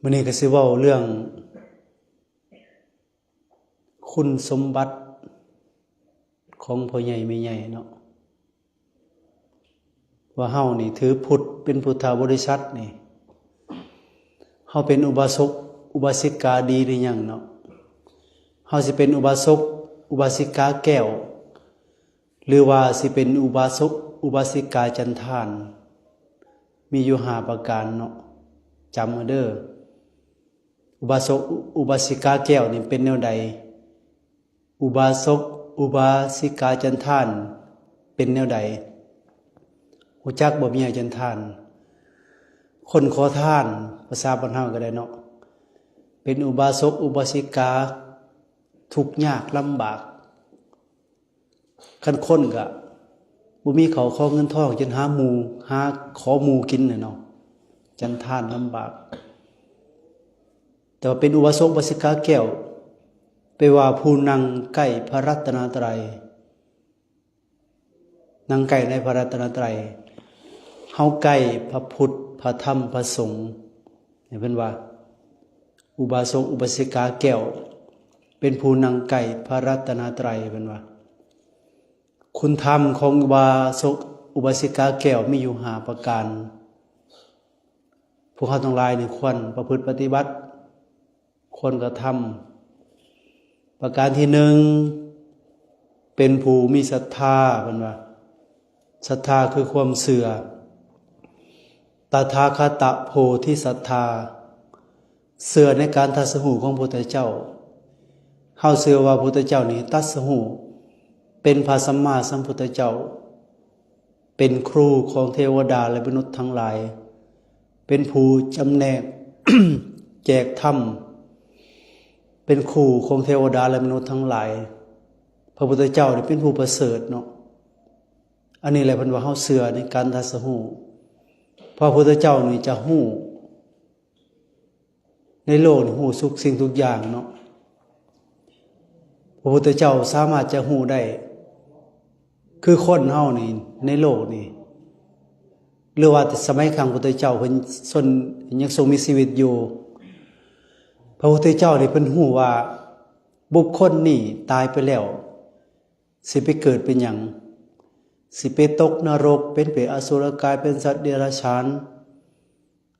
ມື້ນີ້ກໍຊິເວົ້າເລື່ອງຄຸນສົມບັດຂອງພໍ່ໃຫຍ່ແມ່ໃຫຍ່ເນາະ ວ່າເຮົານີ້ຖືພຸດເປັນພຸດທະບໍລິສັດນີ້ ເຮົາເປັນອຸບາສົກອຸບາສິກາດີຫຼືຍັງເນາະ? ເຮົາຊິເປັນອຸບາສົກອຸບາສິກາແກ້ວ ຫຼືວ່າຊິເປັນອຸບາສົກອຸບາສິກາຈັນທານ? ມີຢູ່ຫ້າປະການເນາະ ຈຳເອົາເດີ້. ອຸບາສົກອຸບາສິກາແກ້ວນີ້ເປັນແນວໃດ? ອຸບາສົກອຸບາສິກາຈັນທານເປັນແນວໃດ? ຮູ້ຈັກບໍ່ເມຍຈັນທານ? ຄົນຂໍທານ ພາສາບ້ານເຮົາກໍໄດ້ເນາະ ເປັນອຸບາສົກອຸບາສິກາທຸກຍາກລຳບາກ. ຄັນຄົນກະບໍ່ມີເຂົ້າຂໍເງິນທອງ ຈົນຫາໝູ່ ຫາຂໍໝູ່ກິນແຫຼະເນາະ ຈັນທານລຳບາກ. ແຕ່ວ່າເປັນອຸບາສົກອຸບາສິກາແກ້ວ ແປວ່າຜູ້ນັ່ງໃກ້ພະລັດຕະນະໄຕ ນັ່ງໃກ້ໃນພະລັດຕະນະໄຕ ເຮົາໃກ້ພະພຸດ ພະທຳ ພະສົງ ໃຫ້ເພິ່ນວ່າ ອຸບາສົກອຸບາສິກາແກ້ວ ເປັນຜູ້ນັ່ງໃກ້ພະລັດຕະນະໄຕ ເພິ່ນວ່າ ຄຸນທຳຂອງອຸບາສົກອຸບາສິກາແກ້ວມີຢູ່ຫ້າປະການ ພວກເຮົາທັງຫຼາຍນີ້ຄວນປະພຶດປະຕິບັດ ຄວນກະທຳ. ປະການທີໜຶ່ງ ເປັນຜູ້ມີສັດທາ ເພິ່ນວ່າ ສັດທາຄືຄວາມເຊື່ອ ຕະຖາຄະຕະໂພທິສັດທາ ເຊື່ອໃນການຕັດສະຮູ້ຂອງພະພຸດທະເຈົ້າ. ເຮົາເຊື່ອວ່າພະພຸດທະເຈົ້ານີ້ຕັດສະຮູ້ເປັນພະສຳມາສຳພຸດທະເຈົ້າ ເປັນຄູຂອງເທວະດາ ແລະ ມະນຸດທັງຫຼາຍ ເປັນຜູ້ຈຳແນກແຈກທຳ ເປັນຄູຂອງເທວະດາ ແລະ ມະນຸດທັງຫຼາຍ. ພະພຸດທະເຈົ້ານີ້ເປັນຜູ້ປະເສີດເນາະ. ອັນນີ້ແຫຼະເພິ່ນວ່າເຮົາເຊື່ອໃນການຕັດສະຮູ້ ເພາະພະພຸດທະເຈົ້ານີ້ຈະຮູ້ ໃນໂລກນີ້ຮູ້ທຸກສິ່ງທຸກຢ່າງເນາະ. ພະພຸດທະເຈົ້າສາມາດຈະຮູ້ໄດ້ ຄືຄົນເຮົານີ້ໃນໂລກນີ້ ຫຼືວ່າແຕ່ສະໄໝຄັ້ງພຸດທະເຈົ້າເພິ່ນຊົນ ຍັງຊົງມີຊີວິດຢູ່ ພະພຸດທະເຈົ້ານີ້ເພິ່ນຮູ້ວ່າບຸກຄົນນີ້ຕາຍໄປແລ້ວ ຊິໄປເກີດເປັນຫຍັງ? ຊິໄປຕົກນະລົກ ເປັນເປດອະສຸລະກາຍ ເປັນສັດເດຍລະສານ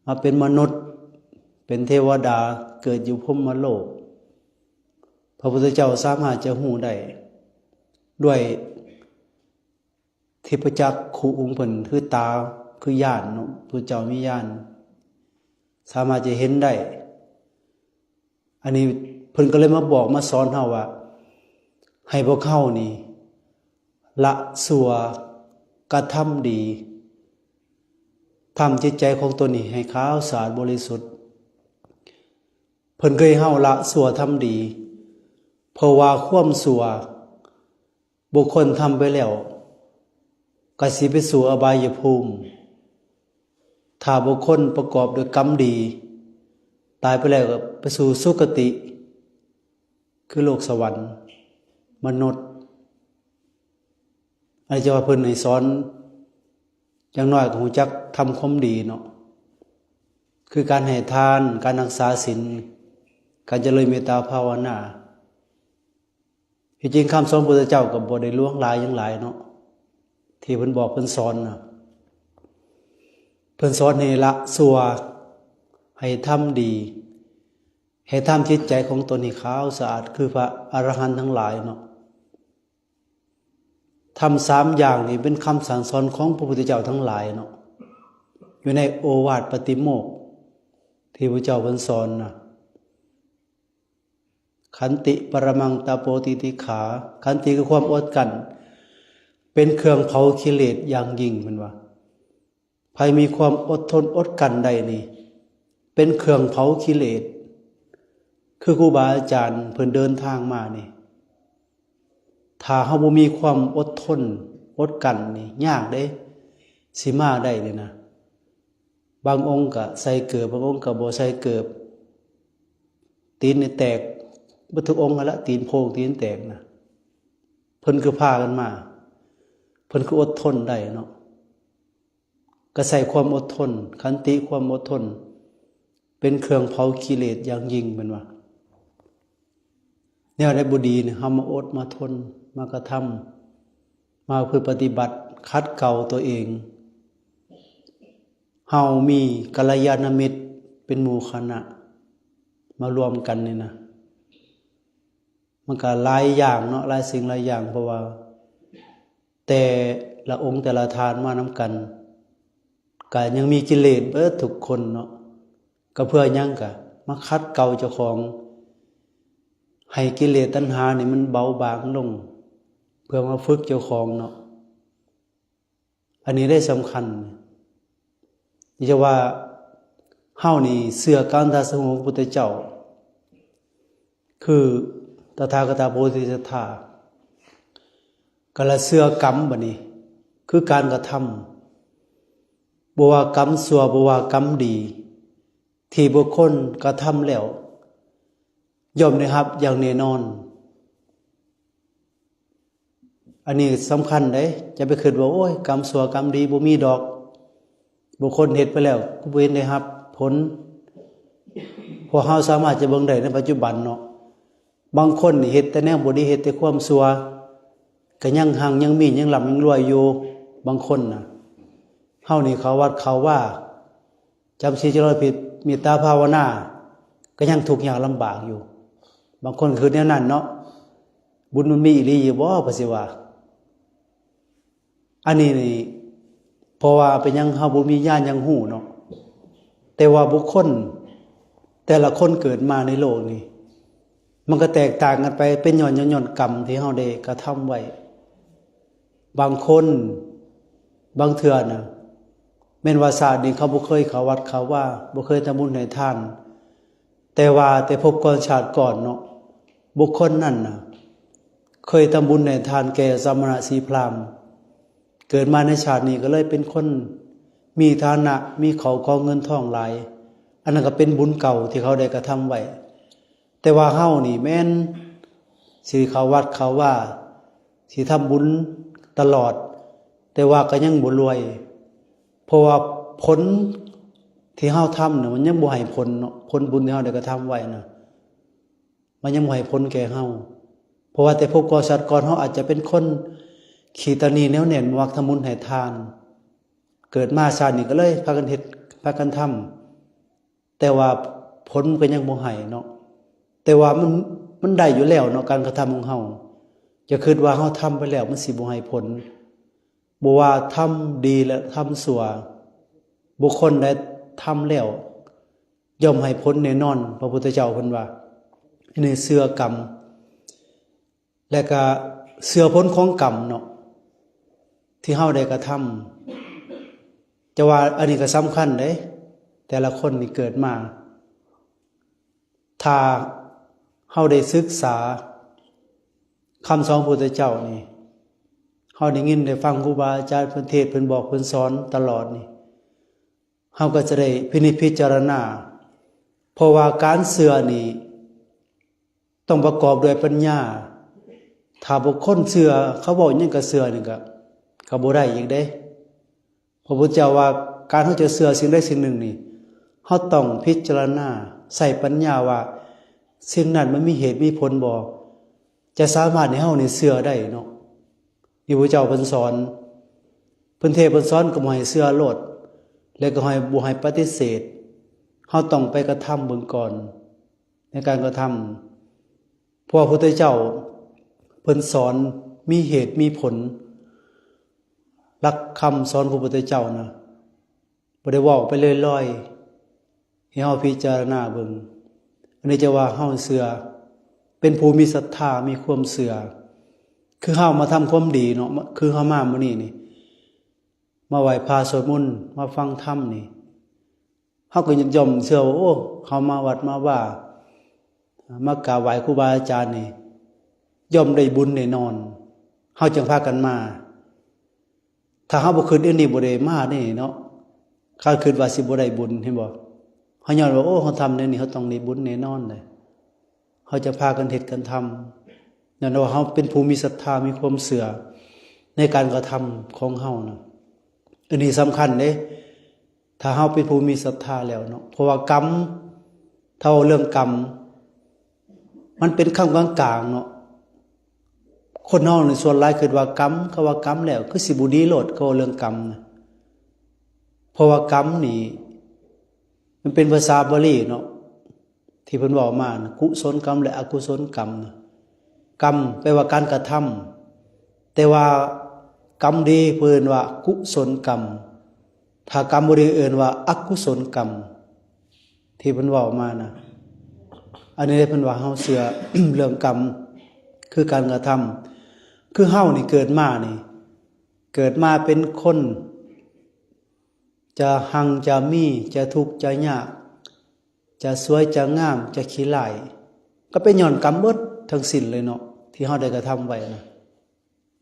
ມາເປັນມະນຸດ ເປັນເທວະດາ ເກີດຢູ່ພົມມະໂລກ. ພະພຸດທະເຈົ້າສາມາດຈະຮູ້ໄດ້ ດ້ວຍທິບປະຈັກຂຸຂອງເພິ່ນ ຄືຕາ ຄືຍານເນາະ ພະພຸດທະເຈົ້າມີຍານ ສາມາດຈະເຫັນໄດ້. ອັນນີ້ເພິ່ນກໍເລີຍມາບອກມາສອນເຮົາວ່າ ໃຫ້ພວກເຮົານີ້ລະຊົ່ວກະທຳດີ ທຳຈິດໃຈຂອງຕົນນີ້ໃຫ້ຂາວສະອາດບໍລິສຸດ. ເພິ່ນເຄີຍເຮົາລະຊົ່ວທຳດີ ເພາະວ່າຄວາມຊົ່ວ ບຸກຄົນທຳໄປແລ້ວ ກໍຊິໄປສູ່ອະບາຍຍະພູມ. ຖ້າບຸກຄົນປະກອບດ້ວຍກຳດີ ຕາຍໄປແລ້ວກໍໄປສູ່ສຸຄະຕິ ຄືໂລກສະຫວັນ ມະນຸດ. ອັນນີ້ຈະວ່າເພິ່ນໃຫ້ສອນ ຢ່າງໜ້ອຍກໍຮູ້ຈັກທຳຄວາມດີເນາະ ຄືການໃຫ້ທານ ການຮັກສາສິນ ການຈະເລີນເມດຕາພາວະນາ. ທີ່ຈິງຄຳສອນພະພຸດທະເຈົ້າກໍບໍ່ໄດ້ຫຼວງຫຼາຍຫຍັງຫຼາຍເນາະ ທີ່ເພິ່ນບອກເພິ່ນສອນນະ ເພິ່ນສອນໃຫ້ລະຊົ່ວ ໃຫ້ທຳດີ ໃຫ້ທຳຈິດໃຈຂອງຕົນໃຫ້ຂາວສະອາດ ຄືພະອະລະຫັນທັງຫຼາຍເນາະ. ທຳສາມຢ່າງນີ້ເປັນຄຳສັ່ງສອນຂອງພະພຸດທະເຈົ້າທັງຫຼາຍເນາະ ຢູ່ໃນໂອວາດປະຕິໂມກ ທີ່ພະເຈົ້າເພິ່ນສອນນະ. ຂັນຕິ ປະລະມັງ ຕະໂປ ຕິຕິກຂາ. ຂັນຕິຄືຄວາມອົດກັ້ນ ເປັນເຄື່ອງເຜົາກິເລດຢ່າງຍິ່ງ ເພິ່ນວ່າ. ໃຜມີຄວາມອົດທົນອົດກັ້ນໄດ້ນີ້ ເປັນເຄື່ອງເຜົາກິເລດ. ຄືຄູບາອາຈານເພິ່ນເດີນທາງມານີ້ ຖ້າເຮົາບໍ່ມີຄວາມອົດທົນອົດກັ້ນນີ້ ຍາກເດ້ ຊິມາໄດ້ນີ້ນະ. ບາງອົງກະໃສ່ເກີບ ບາງອົງກະບໍ່ໃສ່ເກີບ ຕີນນີ້ແຕກເບິດທຸກອົງຫັ້ນລະ ຕີນໂພງຕີນແຕກນະ. ເພິ່ນຄືພາກັນມາ ເພິ່ນຄືອົດທົນໄດ້ເນາະ. ກະໃຊ້ຄວາມອົດທົນ ຂັນຕິ ຄວາມອົດທົນ ປັນເຄື່ອງເຜົາກິເລດຢ່າງຍິ່ງ ເພິ່ນວ່າ. ແນວໃດບໍ່ດີນີ້ ເຮົາມາອົດມາທົນ ມາກະທຳ ມາເພື່ອປະຕິບັດຂັດເກົາຕົວເອງ. ເຮົາມີກັນລະຍານະມິດເປັນໝູ່ຄະນະມາລວມກັນນີ້ນະ ມັນກະຫຼາຍຢ່າງເນາະ ຫຼາຍສິ່ງຫຼາຍຢ່າງ ເພາະວ່າແຕ່ລະອົງແຕ່ລະທ່ານມານຳກັນ ກະຍັງມີກິເລດເບິດທຸກຄົນເນາະ. ກະເພື່ອຫຍັງ? ກະມາຂັດເກົາເຈົ້າຂອງ ໃຫ້ກິເລດຕັນຫານີ້ມັນເບົາບາງລົງ ເພື່ອມາຝຶກເຈົ້າຂອງເນາະ. ອັນນີ້ໄດ້ສຳຄັນ ຈະວ່າເຮົານີ້ເຊື່ອການຕັດສະຮູ້ຂອງພະພຸດທະເຈົ້າ ຄືຕະຖາຄະຕະໂພທິສັດຖາ ກະລະເຊື່ອກຳ ບາດນີ້ຄືການກະທຳ ບໍ່ວ່າກຳຊົ່ວ ບໍ່ວ່າກຳດີ ທີ່ບຸກຄົນກະທຳແລ້ວ ຍ່ອມໄດ້ຮັບຢ່າງແນ່ນອນ. ອັນນີ້ສຳຄັນເດ້ ຢ່າໄປຄິດວ່າ ໂອ້ຍ ກຳຊົ່ວກຳດີບໍ່ມີດອກ ບຸກຄົນເຮັດໄປແລ້ວ ຄືບໍ່ເຫັນໄດ້ຮັບຜົນ. ພວກເຮົາສາມາດຈະເບິ່ງໄດ້ໃນປັດຈຸບັນເນາະ ບາງຄົນນີ້ເຮັດແຕ່ແນວບໍ່ດີ ເຮັດແຕ່ຄວາມຊົ່ວ ກະຍັງຮັ່ງຍັງມີ ຍັງລ່ຳຍັງລວຍຢູ່. ບາງຄົນນະ ເຮົານີ້ເຂົ້າວັດເຂົ້າວາ ຈຳສິນ ຈະລອດຜິດ ເມດຕາພາວະນາ ກະຍັງທຸກຍາກລຳບາກຢູ່. ບາງຄົນກະຄິດແນວນັ້ນເນາະ ບຸນມັນມີອີ່ຫຼີຢູ່ບໍ່ ເພິ່ນຊິວ່າ. ອັນນີ້ນີ້ ເພາະວ່າເປັນຫຍັງເຮົາບໍ່ມີຍານຫຍັງຮູ້ເນາະ ແຕ່ວ່າບຸກຄົນແຕ່ລະຄົນເກີດມາໃນໂລກນີ້ ມັນກະແຕກຕ່າງກັນໄປ ເປັນຍ້ອນ ຍ້ອນ ຍ້ອນກຳທີ່ເຮົາໄດ້ກະທຳໄວ້. ບາງຄົນ ບາງເທື່ອນະ ແມ່ນວ່າຊາດນີ້ເຂົາບໍ່ເຄີຍເຂົ້າວັດເຂົ້າວາ ບໍ່ເຄີຍທຳບຸນໃຫ້ທານ ແຕ່ວ່າແຕ່ພົບກ່ອນຊາດກ່ອນເນາະ ບຸກຄົນນັ້ນນະ ເຄີຍທຳບຸນໃຫ້ທານແກ່ສະມະນະຊີພຣາມ ເກີດມາໃນຊາດນີ້ກະເລີຍເປັນຄົນມີຖານະ ມີເຂົ້າຂອງເງິນທອງຫຼາຍ. ອັນນັ້ນກະເປັນບຸນເກົ່າທີ່ເຂົາໄດ້ກະທຳໄວ້. ແຕ່ວ່າເຮົານີ້ແມ່ນຊິເຂົ້າວັດເຂົ້າວາ ຊິທຳບຸນຕະຫຼອດ ແຕ່ວ່າກະຍັງບໍ່ລວຍ ເພາະວ່າຜົນທີ່ເຮົາທຳນະ ມັນຍັງບໍ່ໃຫ້ຜົນເນາະ ຜົນບຸນທີ່ເຮົາໄດ້ກະທຳໄວ້ນະ ມັນຍັງບໍ່ໃຫ້ຜົນແກ່ເຮົາ. ເພາະວ່າແຕ່ພົບກ່ອນຊາດກ່ອນ ເຮົາອາດຈະເປັນຄົນຂີ້ຕະໜີ້ແນວແໜ້ນ ມັກທຳບຸນໃຫ້ທານ ເກີດມາຊາດນີ້ກະເລີຍພາກັນເຮັດ ພາກັນທຳ ແຕ່ວ່າຜົນມັນກະຍັງບໍ່ໃຫ້ເນາະ. ແຕ່ວ່າມັນ ມັນໄດ້ຢູ່ແລ້ວເນາະ ການກະທຳຂອງເຮົາ. ຢ່າຄິດວ່າເຮົາທຳໄປແລ້ວມັນຊິບໍ່ໃຫ້ຜົນ. ບໍ່ວ່າທຳດີ ແລະ ທຳຊົ່ວ ບຸກຄົນໃດທຳແລ້ວ ຍ່ອມໃຫ້ຜົນແນ່ນອນ ພະພຸດທະເຈົ້າເພິ່ນວ່າ. ອັນນີ້ເຊື່ອກຳ ແລະກະເຊື່ອຜົນຂອງກຳເນາະ ທີ່ເຮົາໄດ້ກະທຳ. ຈະວ່າອັນນີ້ກະສຳຄັນເດ້ ແຕ່ລະຄົນນີ້ເກີດມາ ຖ້າເຮົາໄດ້ສຶກສາຄຳສອນຂອງພະພຸດທະເຈົ້ານີ້ ເຮົາໄດ້ຍິນໄດ້ຟັງຄູບາອາຈານເພິ່ນເທດ ເພິ່ນບອກ ເພິ່ນສອນຕະຫຼອດນີ້ ເຮົາກະຈະໄດ້ພິນິດພິຈາລະນາ. ເພາະວ່າການເຊື່ອນີ້ ຕ້ອງປະກອບດ້ວຍປັນຍາ. ຖ້າບຸກຄົນເຊື່ອ ເຂົາເວົ້າຫຍັງກະເຊື່ອນີ້ກະ ກະບໍ່ໄດ້ອີກເດ້. ພະພຸດທະເຈົ້າວ່າ ການເຮົາຈະເຊື່ອສິ່ງໃດສິ່ງໜຶ່ງນີ້ ເຮົາຕ້ອງພິຈາລະນາ ໃຊ້ປັນຍາວ່າ ສິ່ງນັ້ນມັນມີເຫດມີຜົນບໍ່? ຈະສາມາດໃຫ້ເຮົານີ້ເຊື່ອໄດ້ເນາະ. ທີ່ພະເຈົ້າເພິ່ນສອນ ເພິ່ນເທດເພິ່ນສອນກະບໍ່ໃຫ້ເຊື່ອໂລດ ແລະກະໃຫ້ ບໍ່ໃຫ້ປະຕິເສດ. ເຮົາຕ້ອງໄປກະທຳເບິ່ງກ່ອນ ໃນການກະທຳ. ເພາະວ່າພະພຸດທະເຈົ້າເພິ່ນສອນມີເຫດມີຜົນ. ຫຼັກຄຳສອນຂອງພະພຸດທະເຈົ້ານະ ບໍ່ໄດ້ເວົ້າໄປລອຍໆ ໃຫ້ເຮົາພິຈາລະນາເບິ່ງ. ອັນນີ້ຈະວ່າເຮົາເຊື່ອ ເປັນຜູ້ມີສັດທາ ມີຄວາມເຊື່ອ. ຄືເຮົາມາທຳຄວາມດີເນາະ ມາ ຄືເຮົາມາມື້ນີ້ນີ້ ມາໄຫວ້ພະສວດມົນ ມາຟັງທຳນີ້ ເຮົາກະຍ່ອມເຊື່ອວ່າ ໂອ້ ເຮົາມາວັດມາວາ ມາກາບໄຫວ້ຄູບາອາຈານນີ້ ຍ່ອມໄດ້ບຸນແນ່ນອນ ເຮົາຈຶ່ງພາກັນມາ. ຖ້າເຮົາບໍ່ຄິດແນວນີ້ ບໍ່ໄດ້ມາເດ້ເນາະ. ຄັນຄິດວ່າຊິບໍ່ໄດ້ບຸນ ເຫັນບໍ່? ເຮົາຍ້ອນວ່າ ໂອ້ ເຮົາທຳແນວນີ້ ເຮົາຕ້ອງໄດ້ບຸນແນ່ນອນເລີຍ. ເຮົາຈະພາກັນເຮັດກັນທຳ ຍ້ອນວ່າເຮົາເປັນຜູ້ມີສັດທາ ມີຄວາມເຊື່ອໃນການກະທຳຂອງເຮົານະ. ອັນນີ້ສຳຄັນເດ້ ຖ້າເຮົາເປັນຜູ້ມີສັດທາແລ້ວເນາະ ເພາະວ່າກຳ ຖ້າເວົ້າເລື່ອງກຳ ມັນເປັນຄຳກາງໆເນາະ. ຄົນເຮົານີ້ສ່ວນຫຼາຍຄິດວ່າກຳ ເຂົາວ່າກຳແລ້ວຄືຊິບໍ່ດີໂລດ ເຂົາເວົ້າເລື່ອງກຳນະ. ເພາະວ່າກຳນີ້ ມັນເປັນພາສາບາລີເນາະ ທີ່ເພິ່ນເວົ້າມານະ ກຸສົນກຳ ແລະ ອະກຸສົນກຳນະ. ກຳແປວ່າການກະທຳ ແຕ່ວ່າກຳດີເພິ່ນເອີ້ນວ່າກຸສົນກຳ ຖ້າກຳບໍ່ດີເອີ້ນວ່າອະກຸສົນກຳ ທີ່ເພິ່ນເວົ້າມານະ. ອັນນີ້ເພິ່ນວ່າເຮົາເຊື່ອ ເລື່ອງກຳ ຄືການກະທຳ. ຄືເຮົານີ້ເກີດມານີ້ ເກີດມາເປັນຄົນ ຈະຮັ່ງຈະມີ ຈະທຸກຈະຍາກ ຈະສວຍຈະງາມ ຈະຂີ້ຮ້າຍ ກໍເປັນຍ້ອນກຳເບິດທັງສິ້ນເລີຍເນາະ ທີ່ເຮົາໄດ້ກະທຳໄວ້ນະ.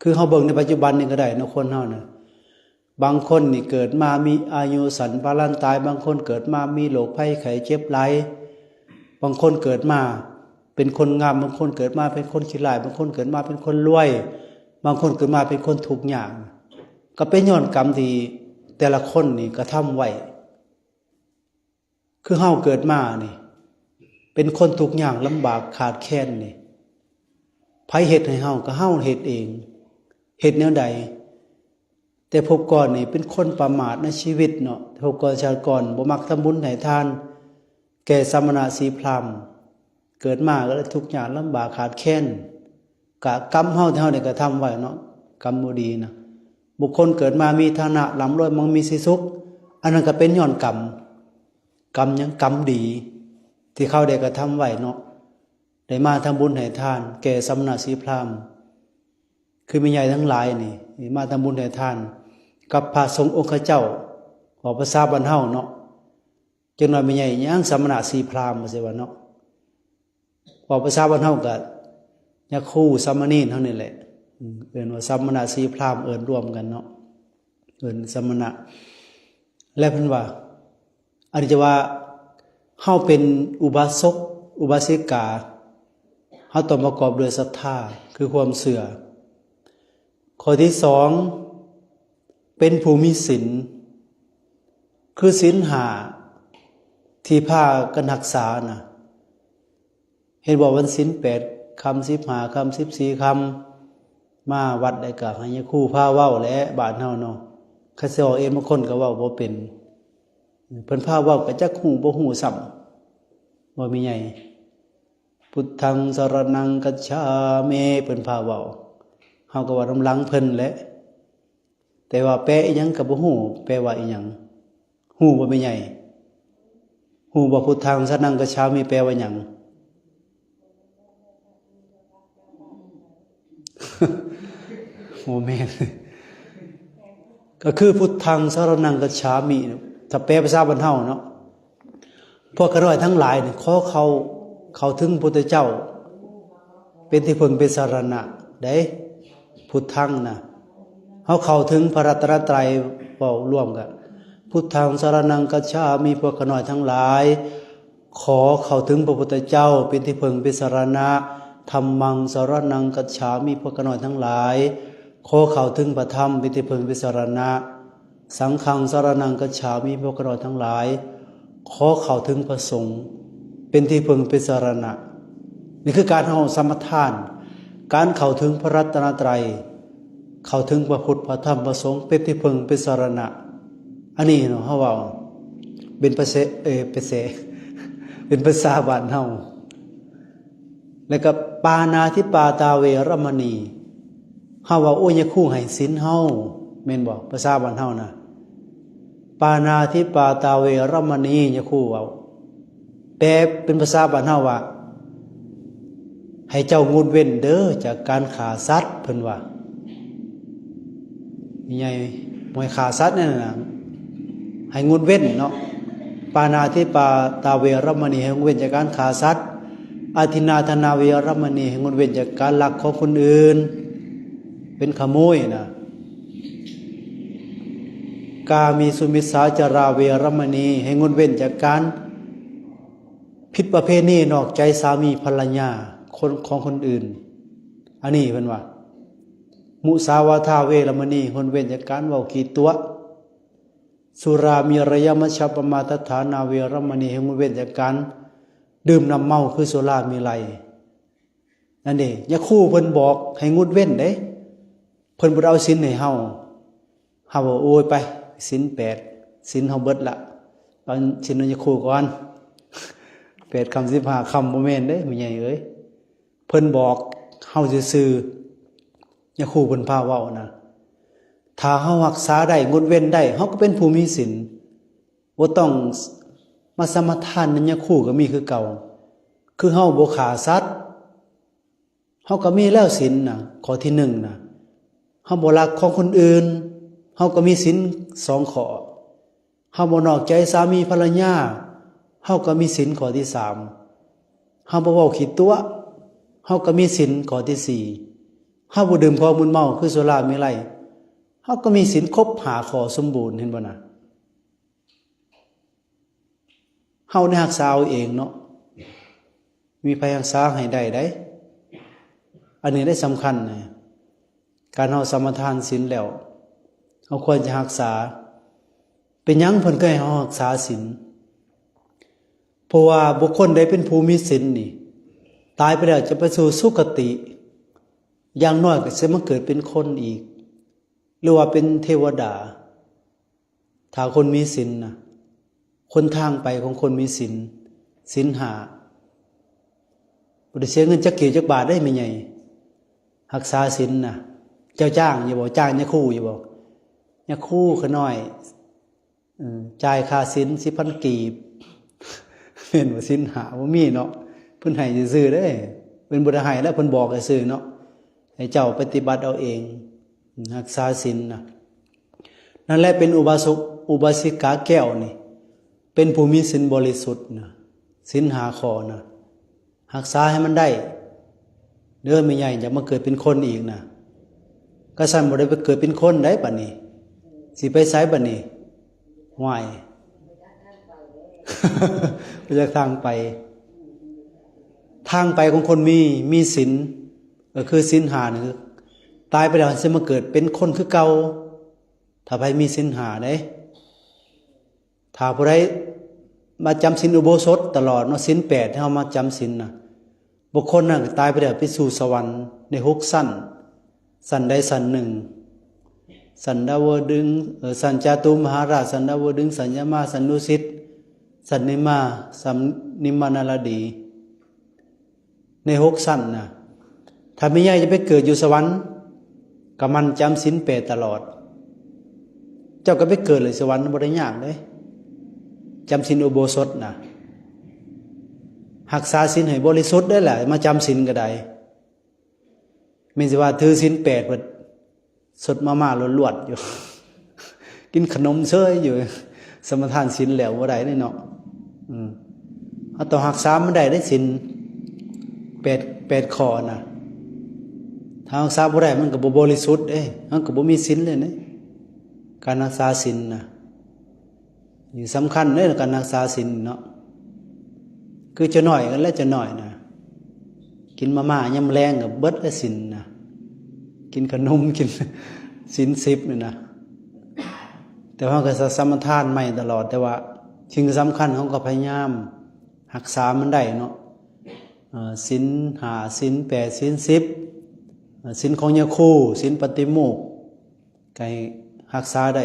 ຄືເຮົາເບິ່ງໃນປັດຈຸບັນນີ້ກໍໄດ້ເນາະ ຄົນເຮົານະ ບາງຄົນນີ້ເກີດມາມີອາຍຸສັ້ນ ພາລັນຕາຍ, ບາງຄົນເກີດມາມີໂລກໄພໄຂ້ເຈັບຫຼາຍ, ບາງຄົນເກີດມາເປັນຄົນງາມ, ບາງຄົນເກີດມາເປັນຄົນຂີ້ຮ້າຍ, ບາງຄົນເກີດມາເປັນຄົນລວຍ, ບາງຄົນເກີດມາເປັນຄົນທຸກຍາກ. ກໍເປັນຍ້ອນກຳທີ່ແຕ່ລະຄົນນີ້ກະທຳໄວ້. ຄືເຮົາເກີດມານີ້ ເປັນຄົນທຸກຍາກລຳບາກຂາດແຄນນີ້ ໃຜເຮັດໃຫ້ເຮົາ? ກໍເຮົາເຮັດເອງ. ເຮັດແນວໃດ? ແຕ່ພົບກ່ອນນີ້ເປັນຄົນປະໝາດໃນຊີວິດເນາະ, ພົບກ່ອນຊາດກ່ອນບໍ່ມັກທຳບຸນໃຫ້ທານແກ່ສະມະນະຊີພຣາມ, ເກີດມາກໍເລີຍທຸກຍາກລຳບາກຂາດແຄນ. ກະກຳເຮົາທີ່ເຮົາໄດ້ກະທຳໄວ້ເນາະ, ກຳບໍ່ດີນະ. ບຸກຄົນເກີດມາມີຖານະລ່ຳລວຍ ມັກມີສີສຸກ, ອັນນັ້ນກໍເປັນຍ້ອນກຳ. ກຳຫຍັງ? ກຳດີທີ່ເຂົາໄດ້ກະທຳໄວ້ເນາະ, ໄດ້ມາທຳບຸນໃຫ້ທານແກ່ສະມະນະຊີພຣາມ. ຄືແມ່ໃຫຍ່ທັງຫຼາຍນີ້ ມາທຳບຸນໃຫ້ທານກັບພະສົງອົງຄະເຈົ້າ, ເວົ້າພາສາບ້ານເຮົາເນາະ, ຈັກໜ້ອຍແມ່ໃຫຍ່ຫຍັງສະມະນະຊີພຣາມ ວ່າຊີ້ວ່າເນາະ. ເວົ້າພາສາບ້ານເຮົາກໍຍາຄູສາມະເນນເຮົານີ້ແຫຼະ, ເອີ້ນວ່າສະມະນະຊີພຣາມ ເອີ້ນລວມກັນເນາະ, ເອີ້ນສະມະນະ. ແລະເພິ່ນວ່າ ອັນນີ້ຈະວ່າເຮົາເປັນອຸບາສົກ ອຸບາສິກາ, ເຮົາຕ້ອງປະກອບດ້ວຍສັດທາ ຄືຄວາມເຊື່ອ. ຂໍ້ທີສອງ ເປັນຜູ້ມີສິນ ຄືສິນຫ້າທີ່ພາກັນຮັກສານະ. ເຫັນບໍ່ ວັນສິນແປດຄ່ຳ ສິບຫ້າຄ່ຳ ສິບສີ່ຄ່ຳ ມາວັດແລ້ວກໍໃຫ້ຍາຄູພາເວົ້າແຫຼະ ບ້ານເຮົາເນາະ. ຄັນຊິເວົ້າເອງ ບາງຄົນກໍເວົ້າບໍ່ເປັນ, ເພິ່ນພາເວົ້າກໍຈັກຮູ້ບໍ່ຮູ້ຊ້ຳ ບໍ່ມີໃຫຍ່. ພຸດທັງສະຣະນັງກັດສາມິ ເພິ່ນພາເວົ້າ, ເຮົາກໍເວົ້ານຳຫຼັງເພິ່ນແຫຼະ. ແຕ່ວ່າແປອີ່ຫຍັງກໍບໍ່ຮູ້ ແປວ່າອີ່ຫຍັງ. ຮູ້ບໍ່ແມ່ໃຫຍ່? ຮູ້ບໍ່ ພຸດທັງສະຣະນັງກັດສາມິ ແປວ່າຫຍັງ? ບໍ່ແມ່ນ. ກໍຄື ພຸດທັງສະຣະນັງກັດສາມິ ຖ້າແປພາສາບ້ານເຮົາເນາະ, ພວກຂ້ານ້ອຍທັງຫຼາຍນີ້ ຂໍເຂົ້າ ເຂົ້າເຖິງພະພຸດທະເຈົ້າເປັນທີ່ເພິ່ງເປັນສະຣະນະເດ້. ພຸດທັງນະ ເຮົາເຂົ້າເຖິງພະລັດຕະນະໄຕ ເວົ້າລວມກະ ພຸດທັງສະຣະນັງກັດສາມິ ພວກຂ້ານ້ອຍທັງຫຼາຍ ຂໍເຂົ້າເຖິງພະພຸດທະເຈົ້າເປັນທີ່ເພິ່ງເປັນສະຣະນະ, ທຳມັງສະຣະນັງກັດສາມິ ພວກຂ້ານ້ອຍທັງຫຼາຍ ຂໍເຂົ້າເຖິງພະທຳເປັນທີ່ເພິ່ງເປັນສະຣະນະ, ສັງຄັງສະຣະນັງກັດສາມິ ພວກຂ້ານ້ອຍທັງຫຼາຍ ຂໍເຂົ້າເຖິງພະສົງເປັນທີ່ເພິ່ງເປັນສະຣະນະ. ນີ້ຄືການເຮົາສະມາທານ ການເຂົ້າເຖິງພະລັດຕະນະໄຕ, ເຂົ້າເຖິງພະພຸດ ພະທຳ ພະສົງເປັນທີ່ເພິ່ງເປັນສະຣະນະ. ອັນນີ້ເນາະ ເຮົາເວົ້າເປັນປະເສ ເອີ ປະເສ ເປັນພາສາບ້ານເຮົາ. ແລ້ວກໍປານາທິປາຕາເວລະມະນີ ເຮົາເວົ້າ ໂອ້ຍ ຍາຄູໃຫ້ສິນເຮົາ ແມ່ນບໍ່? ພາສາບ້ານເຮົານະ ປານາທິປາຕາເວລະມະນີ ຍາຄູເວົ້າ. ແປເປັນພາສາບ້ານເຮົາວ່າ ໃຫ້ເຈົ້າງົດເວັ້ນເດີຈາກການຂ້າສັດ ເພິ່ນວ່າ. ມີໃຫຍ່ບໍ່ໃຫ້ຂ້າສັດນັ້ນນະ ໃຫ້ງົດເວັ້ນເນາະ. ປານາທິປາຕາເວລະມະນີ ໃຫ້ງົດເວັ້ນຈາກການຂ້າສັດ. ອະທິນນາທານາເວລະມະນີ ໃຫ້ງົດເວັ້ນຈາກການລັກຂອງຄົນອື່ນ ເປັນຂະໂມຍນະ. ກາເມສຸມິດສາຈາລາເວລະມະນີ ໃຫ້ງົດເວັ້ນຈາກການຜິດປະເພນີນອກໃຈສາມີພັນລະຍາ ຄົນ ຂອງຄົນອື່ນ. ອັນນີ້ເພິ່ນວ່າ ມຸສາວາທາເວລະມະນີ ງົດເວັ້ນຈາກການເວົ້າຂີ້ຕົວະ. ສຸຣາເມຣະຍະມັດຊະປະມາທັດຖານາເວລະມະນີ ໃຫ້ງົດເວັ້ນຈາກການ ດື່ມນ້ຳເມົາຄືສຸລາເມໄລ. ນັ້ນເດ້ ຍາຄູເພິ່ນບອກໃຫ້ງົດເວັ້ນເດ້ ເພິ່ນບໍ່ໄດ້ເອົາສິນໃຫ້ເຮົາ. ເຮົາວ່າ ໂອ້ຍ ໄປ ສິນແປດ ສິນເຮົາເບິດລະ ເອົາສິນຂອງຍາຄູກ່ອນ ແປດຄ່ຳສິບຫ້າຄ່ຳ ບໍ່ແມ່ນເດ້ ແມ່ໃຫຍ່ເອີຍ. ເພິ່ນບອກເຮົາຊື່ໆ ຍາຄູເພິ່ນພາເວົ້ານະ. ຖ້າເຮົາຮັກສາໄດ້ ງົດເວັ້ນໄດ້ ເຮົາກໍເປັນຜູ້ມີສິນ ບໍ່ຕ້ອງມາສະມາທານນຳຍາຄູກໍມີຄືເກົ່າ. ຄືເຮົາບໍ່ຂ້າສັດ ເຮົາກໍມີແລ້ວສິນນະ ຂໍ້ທີໜຶ່ງນະ. ເຮົາບໍ່ລັກຂອງຄົນອື່ນ ເຮົາກໍມີສິນສອງຂໍ້. ເຮົາບໍ່ນອກໃຈສາມີພັນລະຍາ ເຮົາກໍມີສິນຂໍ້ທີສາມ. ເຮົາບໍ່ເວົ້າຂີ້ຕົວະ ເຮົາກໍມີສິນຂໍ້ທີສີ່. ເຮົາບໍ່ດື່ມຂອງມຶນເມົາຄືສຸລາເມໄລ ເຮົາກໍມີສິນຄົບຫ້າຂໍ້ສົມບູນ ເຫັນບໍ່ນະ? ເຮົາໄດ້ຮັກສາເອົາເອງເນາະ ມີໃຜຮັກສາໃຫ້ໄດ້ໃດ. ອັນນີ້ໄດ້ສຳຄັນນະ ການເຮົາສະມາທານສິນແລ້ວ ເຮົາຄວນຈະຮັກສາ. ເປັນຫຍັງເພິ່ນຄືໃຫ້ເຮົາຮັກສາສິນ? ເພາະວ່າບຸກຄົນໃດເປັນຜູ້ມີສິນນີ້ ຕາຍໄປແລ້ວຈະໄປສູ່ສຸຄະຕິ ຢ່າງໜ້ອຍກໍຊິມາເກີດເປັນຄົນອີກ ຫຼືວ່າເປັນເທວະດາ. ຖ້າຄົນມີສິນນະ ຫົນທາງໄປຂອງຄົນມີສິນ ສິນຫ້າ ບໍ່ໄດ້ເສຍເງິນຈັກກີບຈັກບາດເດ້ແມ່ໃຫຍ່ ຮັກສາສິນນະ. ເຈົ້າຈ້າງຢູ່ບໍ່? ຈ້າງຍາຄູຢູ່ບໍ່? ຍາຄູຂ້ານ້ອຍ ເອີ ຈ່າຍຄ່າສິນສິບພັນກີບ ແມ່ນບໍ່? ສິນຫ້າບໍ່ມີເນາະ ເພິ່ນໃຫ້ຊື່ໆເດ້ ເພິ່ນບໍ່ໄດ້ໃຫ້ແລ້ວ ເພິ່ນບອກຊື່ໆເນາະ ໃຫ້ເຈົ້າປະຕິບັດເອົາເອງ ຮັກສາສິນນະ. ນັ້ນແຫຼະເປັນອຸບາສົກ ອຸບາສິກາແກ້ວນີ້ ເປັນຜູ້ມີສິນບໍລິສຸດນະ ສິນຫ້າຂໍ້ນະ. ຮັກສາໃຫ້ມັນໄດ້ເດີແມ່ໃຫຍ່ ຢ່າມາເກີດເປັນຄົນອີກນະ. ກະຊັ້ນບໍ່ໄດ້ໄປເກີດເປັນຄົນໃດບັດນີ້ ຊິໄປໃສບັດນີ້? ຫ້ວຍ ບໍ່ຈັກທາງໄປ. ທາງໄປຂອງຄົນມີ ມີສິນ ກໍຄືສິນຫ້ານີ້ ຕາຍໄປແລ້ວຊິມາເກີດເປັນຄົນຄືເກົ່າ ຖ້າໃຜມີສິນຫ້າເດ້. ຖ້າຜູ້ໃດມາຈຳສິນອຸໂບສົດຕະຫຼອດເນາະ ສິນແປດ ເຮົາມາຈຳສິນນະ ບຸກຄົນນັ້ນກໍຕາຍໄປແລ້ວໄປສູ່ສະຫວັນໃນຫົກຊັ້ນ ຊັ້ນໃດຊັ້ນໜຶ່ງ ຊັ້ນດາວະດຶງ ເອີ ຊັ້ນຈາຕຸມະຫາລາດ ຊັ້ນດາວະດຶງ ຊັ້ນຍະມາ ຊັ້ນດຸສິດ ຊັ້ນນິມມາ ຊັ້ນນິມມານາລະດີ ໃນຫົກຊັ້ນນະ. ຖ້າແມ່ໃຫຍ່ຈະໄປເກີດຢູ່ສະຫວັນ ກະໝັ່ນຈຳສິນແປດຕະຫຼອດ ເຈົ້າກໍໄປເກີດເລີຍສະຫວັນ ບໍ່ໄດ້ຍາກເດ້. ຈຳສິນອຸໂບສົດນະ ຮັກສາສິນໃຫ້ບໍລິສຸດໄດ້ແຫຼະ ມາຈຳສິນກໍໄດ້. ແມ່ນຊິວ່າຖືສິນແປດ ເພິ່ນສົດມາມ່າລວດໆຢູ່ ກິນຂະໜົມເຊີຍຢູ່ ສະມາທານສິນແລ້ວບໍ່ໄດ້ເດ້ເນາະ. ອືມ ເຮົາຕ້ອງຮັກສາມັນໄດ້ເດ້ ສິນແປດ ແປດຂໍ້ນະ. ຖ້າຮັກສາບໍ່ໄດ້ ມັນກໍບໍ່ບໍລິສຸດເດ້ ມັນກໍບໍ່ມີສິນເລີຍເດ້ ການຮັກສາສິນນະ. ນີ້ສຳຄັນເດ້ ການຮັກສາສິນເນາະ ຄືຈະໜ້ອຍກັນແຫຼະ ຈະໜ້ອຍນະ ກິນມາມ່າຍາມແລງກໍເບິດແລ້ວສິນນະ ກິນຂະໜົມ ກິນສິນສິບນີ້ນະ. ແຕ່ເຮົາກໍສະ ສະມາທານໃໝ່ຕະຫຼອດ ແຕ່ວ່າສິ່ງສຳຄັນເຮົາກໍພະຍາຍາມຮັກສາມັນໄດ້ເນາະ ເອີ ສິນຫ້າ ສິນແປດ ສິນສິບ ເອີ ສິນຂອງຍາຄູ ສິນປະຕິໂມກ ໃຫ້ຮັກສາໄດ້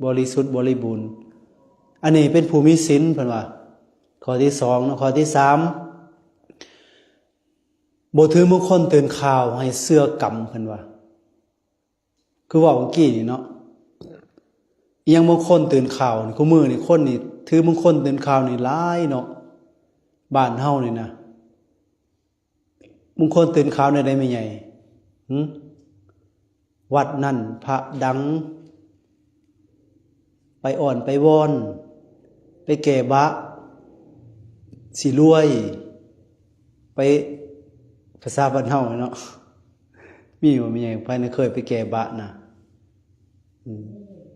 ບໍລິສຸດບໍລິບູນ. ອັນນີ້ເປັນຜູ້ມີສິນ ເພິ່ນວ່າ ຂໍ້ທີສອງເນາະ. ຂໍ້ທີສາມ ບໍ່ຖືມົງຄົນຕື່ນຂ່າວໃຫ້ເຊື່ອກຳ ເພິ່ນວ່າ ຄືເວົ້າເມື່ອກີ້ນີ້ເນາະ ອີ່ຫຍັງມົງຄົນຕື່ນຂ່າວນີ້ ຄູ່ມື້ນີ້ຄົນນີ້ຖືມົງຄົນຕື່ນຂ່າວນີ້ຫຼາຍເນາະ ບ້ານເຮົານີ້ນະ. ມຸງຄົນຕື່ນຂາວແນວໃດແມ່ໃຫຍ່? ຫຶ? ວັດນັ້ນພະດັງ ໄປອ້ອນໄປວອນ ໄປແກ້ບະ ຊິລວຍ ໄປ ພາສາບ້ານເຮົາເນາະ ມີບໍ່ແມ່ໃຫຍ່ ໃຜນະເຄີຍໄປແກ້ບະນະ? ອືມ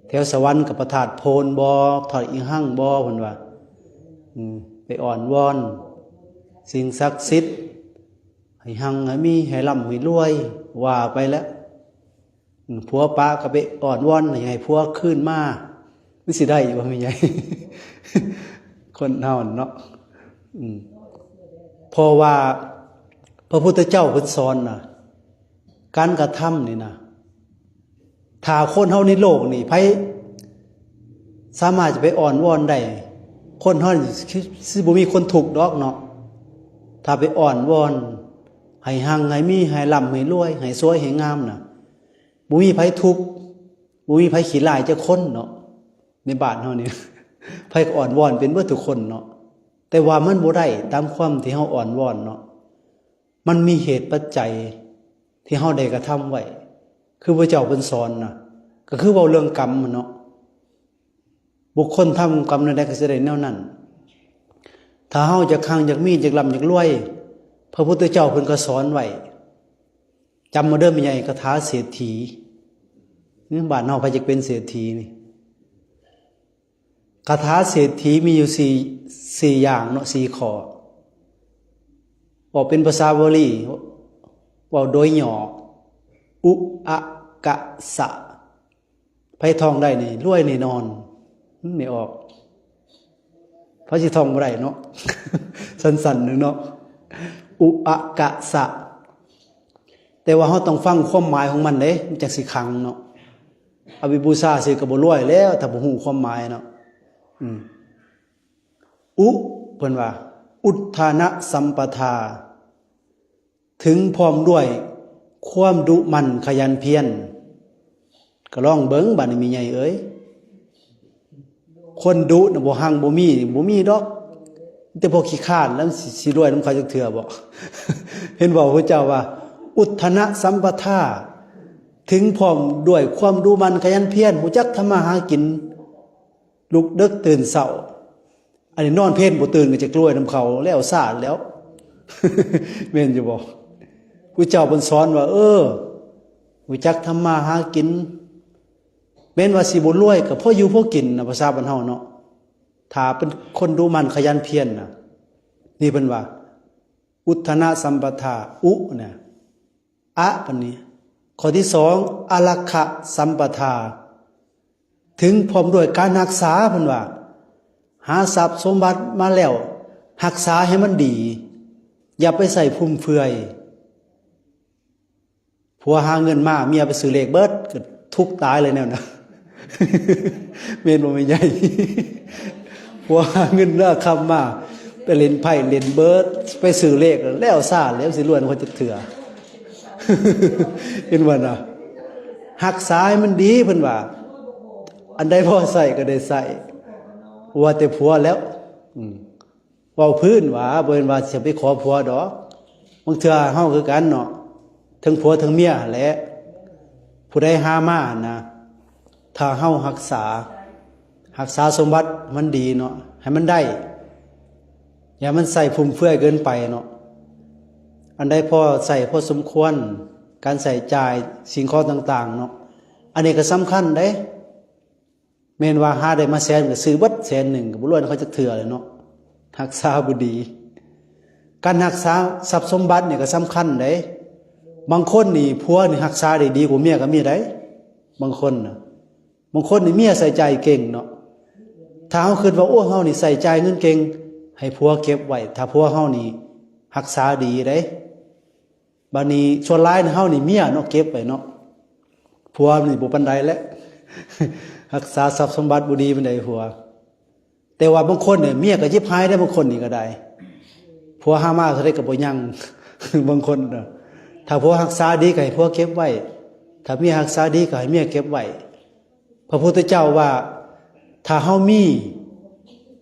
ແຖວສະຫວັນກັບພະທາດໂພນບໍ່ ທາດອີ່ຮັ່ງບໍ່ ເພິ່ນວ່າ ອືມ ໄປອ້ອນວອນສິ່ງສັກສິດ ໃຫ້ຮັ່ງໃຫ້ມີ ໃຫ້ລ່ຳໃຫ້ລວຍ ວ່າໄປແລ້ວ ອືມ ຜົວປະກໍໄປອ້ອນວອນໃຫ້ ໃຫ້ຜົວຄືນມາ ມັນຊິໄດ້ຢູ່ບໍ່ແມ່ໃຫຍ່? ຄົນເຮົາເນາະ ອືມ. ເພາະວ່າພະພຸດທະເຈົ້າເພິ່ນສອນນະ ການກະທຳນີ້ນະ ຖ້າຄົນເຮົາໃນໂລກນີ້ ໃຜສາມາດຈະໄປອ້ອນວອນໄດ້? ຄົນເຮົານີ້ ຄື ຄືຊິບໍ່ມີຄົນທຸກດອກເນາະ. ຖ້າໄປອ້ອນວອນໃຫ້ຮັ່ງໃຫ້ມີ ໃຫ້ລ່ຳໃຫ້ລວຍ ໃຫ້ສວຍໃຫ້ງາມນະ ບໍ່ມີໃຜທຸກ ບໍ່ມີໃຜຂີ້ຮ້າຍຈັກຄົນເນາະ. ໃນບ້ານເຮົານີ້ ໃຜກໍອ້ອນວອນເປັນເບິດທຸກຄົນເນາະ, ແຕ່ວ່າມັນບໍ່ໄດ້ຕາມຄວາມທີ່ເຮົາອ້ອນວອນເນາະ. ມັນມີເຫດປັດໄຈທີ່ເຮົາໄດ້ກະທຳໄວ້ ຄືພະເຈົ້າເພິ່ນສອນນະ ກໍຄືເວົ້າເລື່ອງກຳຫັ້ນເນາະ. ບຸກຄົນທຳກຳແນວໃດກໍຊິໄດ້ແນວນັ້ນ. ຖ້າເຮົາຢາກຮັ່ງຢາກມີ ຢາກລ່ຳຢາກລວຍ ພະພຸດທະເຈົ້າເພິ່ນກໍສອນໄວ້. ຈຳເອົາເດີແມ່ໃຫຍ່ ຄາຖາເສດຖີ. ເອີ ບ້ານເຮົາໃຜຢາກເປັນເສດຖີນີ້? ຄາຖາເສດຖີມີຢູ່ສີ່ ສີ່ຢ່າງເນາະ ສີ່ຂໍ້. ເວົ້າເປັນພາສາບາລີ ເວົ້າໂດຍຫຍໍ້ ອຸອະກະສະ. ໃຜທ່ອງໄດ້ນີ້ລວຍແນ່ນອນ. ອືມ ແມ່ອອກ ໃຜຊິທ່ອງບໍ່ໄດ້ເນາະ ສັ້ນໆໜຶ່ງເນາະ ອຸອະກະສະ. ແຕ່ວ່າເຮົາຕ້ອງຟັງຄວາມໝາຍຂອງມັນເດ້ ມັນຈັ່ງຊິຄັງເນາະ. ເອົາໄປບູຊາຊື່ກໍບໍ່ລວຍແລ້ວ ຖ້າບໍ່ຮູ້ຄວາມໝາຍເນາະ. ອືມ ອຸ ເພິ່ນວ່າ ອຸດທະນະສຳປະທາ ເຖິງພ້ອມດ້ວຍຄວາມດຸໝັ່ນຂະຫຍັນພຽນ. ກໍລອງເບິ່ງບາດນີ້ແມ່ໃຫຍ່ເອີຍ, ຄົນດຸນະ ບໍ່ຮັ່ງບໍ່ມີ ບໍ່ມີດອກ, ມີແຕ່ພວກຂີ້ຄ້ານ ແລ້ວຊິ ຊິລວຍນຳເຂົາຈັກເທື່ອບໍ? ເຫັນບໍ່ ພະເຈົ້າວ່າ ອຸດທະນະສຳປະທາ ເຖິງພ້ອມດ້ວຍຄວາມດຸໝັ່ນຂະຫຍັນພຽນ, ຮູ້ຈັກທຳມາຫາກິນ, ລຸກເດິກຕື່ນເຊົ້າ. ອັນນີ້ນອນເພນບໍ່ຕື່ນກໍຈະລວຍນຳເຂົາແລ້ວຊາດແລ້ວ ແມ່ນຢູ່ບໍ່? ຜູ້ເຈົ້າເພິ່ນສອນວ່າ ເອີ ຮູ້ຈັກທຳມາຫາກິນ, ແມ່ນວ່າຊິບໍ່ລວຍກໍພໍຢູ່ພໍກິນນະ ພາສາບ້ານເຮົາເນາະ, ຖ້າເປັນຄົນດຸໝັ່ນຂະຫຍັນພຽນນະ. ນີ້ເພິ່ນວ່າ ອຸດທະນະສຳປະທາ ອຸນະ ອະ ປານນີ້. ຂໍ້ທີສອງ ອາລັກຂະສຳປະທາ ເຖິງພ້ອມດ້ວຍການຮັກສາ, ເພິ່ນວ່າ ຫາຊັບສົມບັດມາແລ້ວ ຮັກສາໃຫ້ມັນດີ, ຢ່າໄປໃຊ້ຟຸມເຟືອຍ. ຜົວຫາເງິນມາ ເມຍໄປຊື້ເລກເບິດ ກໍທຸກຕາຍເລີຍແນວນັ້ນ ແມ່ນບໍ່ແມ່ໃຫຍ່? ຜົວຫາເງິນເນາະ ຄຳມາ ໄປຫຼິ້ນໄພ້ຫຼິ້ນເບີດ ໄປຊື້ເລກ ແລ້ວຊາດແລ້ວ ຊິລວຍນຳເຂົາຈັກເທື່ອ ເຫັນບໍ່ນະ? ຮັກສາໃຫ້ມັນດີ ເພິ່ນວ່າ ອັນໃດພໍໃຊ້ກໍໄດ້ໃຊ້, ວ່າແຕ່ຜົວແລ້ວ. ອືມ ເວົ້າພື້ນວ່າ ບໍ່ແມ່ນວ່າຊິໄປຂໍຜົວດອກ. ບາງເທື່ອເຮົາຄືກັນເນາະ ເຖິງຜົວເຖິງເມຍຫັ້ນແຫຼະ, ຜູ້ໃດຫາມາຫັ້ນນະ ຖ້າເຮົາຮັກສາ ຮັກສາສົມບັດມັນດີເນາະ ໃຫ້ມັນໄດ້, ຢ່າໃຫ້ມັນໃຊ້ຟຸມເຟືອຍເກີນໄປເນາະ. ອັນໃດພໍໃຊ້ພໍສົມຄວນ ການໃຊ້ຈ່າຍສິ່ງຂອງຕ່າງໆເນາະ, ອັນນີ້ກໍສຳຄັນເດ້. ແມ່ນວ່າຫາໄດ້ມາແສນ ກໍຊື້ເບິດແສນໜຶ່ງ ກໍບໍ່ລວຍນຳເຂົາຈັກເທື່ອເລີຍເນາະ, ຮັກສາບໍ່ດີ. ການຮັກສາຊັບສົມບັດນີ້ກໍສຳຄັນເດ້. ບາງຄົນນີ້ຜົວນີ້ຮັກສາໄດ້ດີກວ່າເມຍກໍມີໄດ໋ ບາງຄົນນະ. ບາງຄົນນີ້ເມຍໃຊ້ຈ່າຍເກັ່ງເນາະ, ຖ້າເຮົາຄິດວ່າ ໂອ້ ເຮົານີ້ໃຊ້ຈ່າຍເງິນເກັ່ງ ໃຫ້ຜົວເກັບໄວ້ ຖ້າຜົວເຮົານີ້ຮັກສາດີເດ້. ບາດນີ້ສ່ວນຫຼາຍເຮົານີ້ເມຍເນາະ ເກັບໄວ້ເນາະ, ຜົວນີ້ບໍ່ປານໃດແຫຼະ ຮັກສາຊັບສົມບັດບໍ່ດີປານໃດຜົວ. ແຕ່ວ່າບາງຄົນນີ້ເມຍກໍເຈັບຫາຍໄດ້ ບາງຄົນນີ້ກໍໄດ້ ຜົວຫາມາເທົ່າໃດກໍບໍ່ຍັງ ບາງຄົນນະ. ຖ້າຜົວຮັກສາດີກໍໃຫ້ຜົວເກັບໄວ້, ຖ້າເມຍຮັກສາດີກໍໃຫ້ເມຍເກັບໄວ້. ພະພຸດທະເຈົ້າວ່າ ຖ້າເຮົາມີ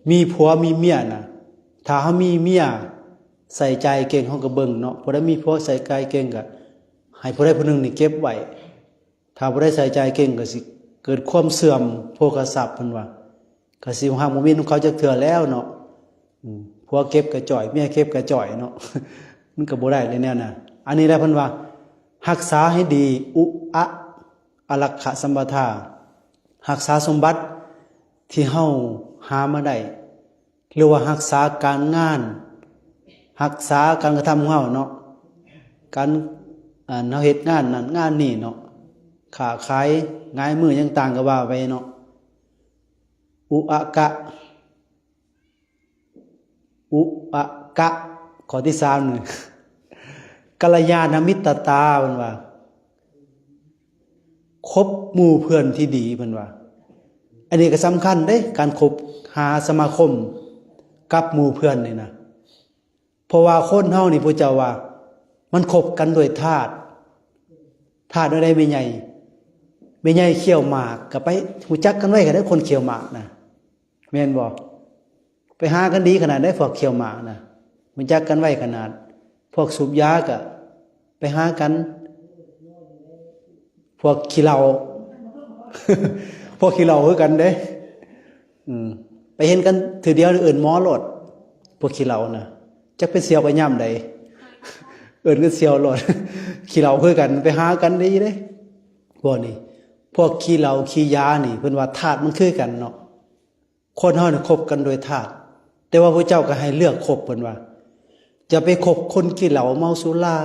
ມີຜົວມີເມຍນະ, ຖ້າເຮົາມີເມຍໃຊ້ຈ່າຍເກັ່ງ ເຮົາກໍເບິ່ງເນາະ, ຜູ້ໃດມີຜົວໃຊ້ຈ່າຍເກັ່ງກໍໃຫ້ຜູ້ໃດຜູ້ໜຶ່ງນີ້ເກັບໄວ້. ຖ້າຜູ້ໃດໃຊ້ຈ່າຍເກັ່ງກໍຊິເກີດຄວາມເສື່ອມໂພຄະຊັບ ເພິ່ນວ່າ, ກໍຊິຮັກບໍ່ມີນຳເຂົາຈັກເທື່ອແລ້ວເນາະ. ອືມ ຜົວເກັບກະຈ່ອຍ ເມຍເກັບກະຈ່ອຍເນາະ, ມັນກໍບໍ່ໄດ້ເລີຍແນວນັ້ນ. ອັນນີ້ແຫຼະເພິ່ນວ່າ ຮັກສາໃຫ້ດີ ອຸອະ ອາລັກຂະສຳປະທາ ຮັກສາສົມບັດທີ່ເຮົາຫາມາໄດ້ ຫຼືວ່າຮັກສາການງານ ຮັກສາການກະທຳຂອງເຮົາເນາະ, ການ ອັນ ເຮົາເຮັດງານນັ້ນງານນີ້ເນາະ, ຄ້າຂາຍງາຍມືຫຍັງຕ່າງກໍວ່າໄປເນາະ. ອຸອະກະ ອຸອະກະ ຂໍ້ທີສາມນີ້ ກັນລະຍານະມິດຕະຕາ ເພິ່ນວ່າ ຄົບໝູ່ເພື່ອນທີ່ດີ ເພິ່ນວ່າ. ອັນນີ້ກໍສຳຄັນເດ້ ການຄົບຫາສະມາຄົມກັບໝູ່ເພື່ອນນີ້ນະ. ເພາະວ່າຄົນເຮົານີ້ ພະເຈົ້າວ່າ ມັນຄົບກັນດ້ວຍທາດ. ທາດແນວໃດແມ່ໃຫຍ່? ແມ່ໃຫຍ່ຂ້ຽວໝາກ ກໍໄປຮູ້ຈັກກັນໄວຂະໜາດໃດ ຄົນຂ້ຽວໝາກນະ. ແມ່ນບໍ່? ໄປຫາກັນດີຂະໜາດໃດ ພວກຂ້ຽວໝາກນະ. ຮູ້ຈັກກັນໄວຂະໜາດ. ພວກສູບຢາກໍໄປຫາກັນ. ພວກຂີ້ເຫຼົ້າ ພວກຂີ້ເຫຼົ້າຄືກັນເດ້. ອືມ ໄປເຫັນກັນເທື່ອດຽວນີ້ເອີ້ນໝໍໂລດ. ພວກຂີ້ເຫຼົ້ານະ ຈັກໄປສ່ຽວກັນຍາມໃດ ເອີ້ນກັນສ່ຽວໂລດ. ຂີ້ເຫຼົ້າຄືກັນ ໄປຫາກັນດີເດ້. ພວກນີ້ ພວກຂີ້ເຫຼົ້າຂີ້ຢານີ້ ເພິ່ນວ່າທາດມັນຄືກັນເນາະ. ຄົນເຮົານີ້ຄົບກັນໂດຍທາດ ແຕ່ວ່າພະເຈົ້າກໍໃຫ້ເລືອກຄົບ ເພິ່ນວ່າ. ຢ່າໄປຄົບຄົນຂີ້ເຫຼົ້າ ເມົາສຸລາ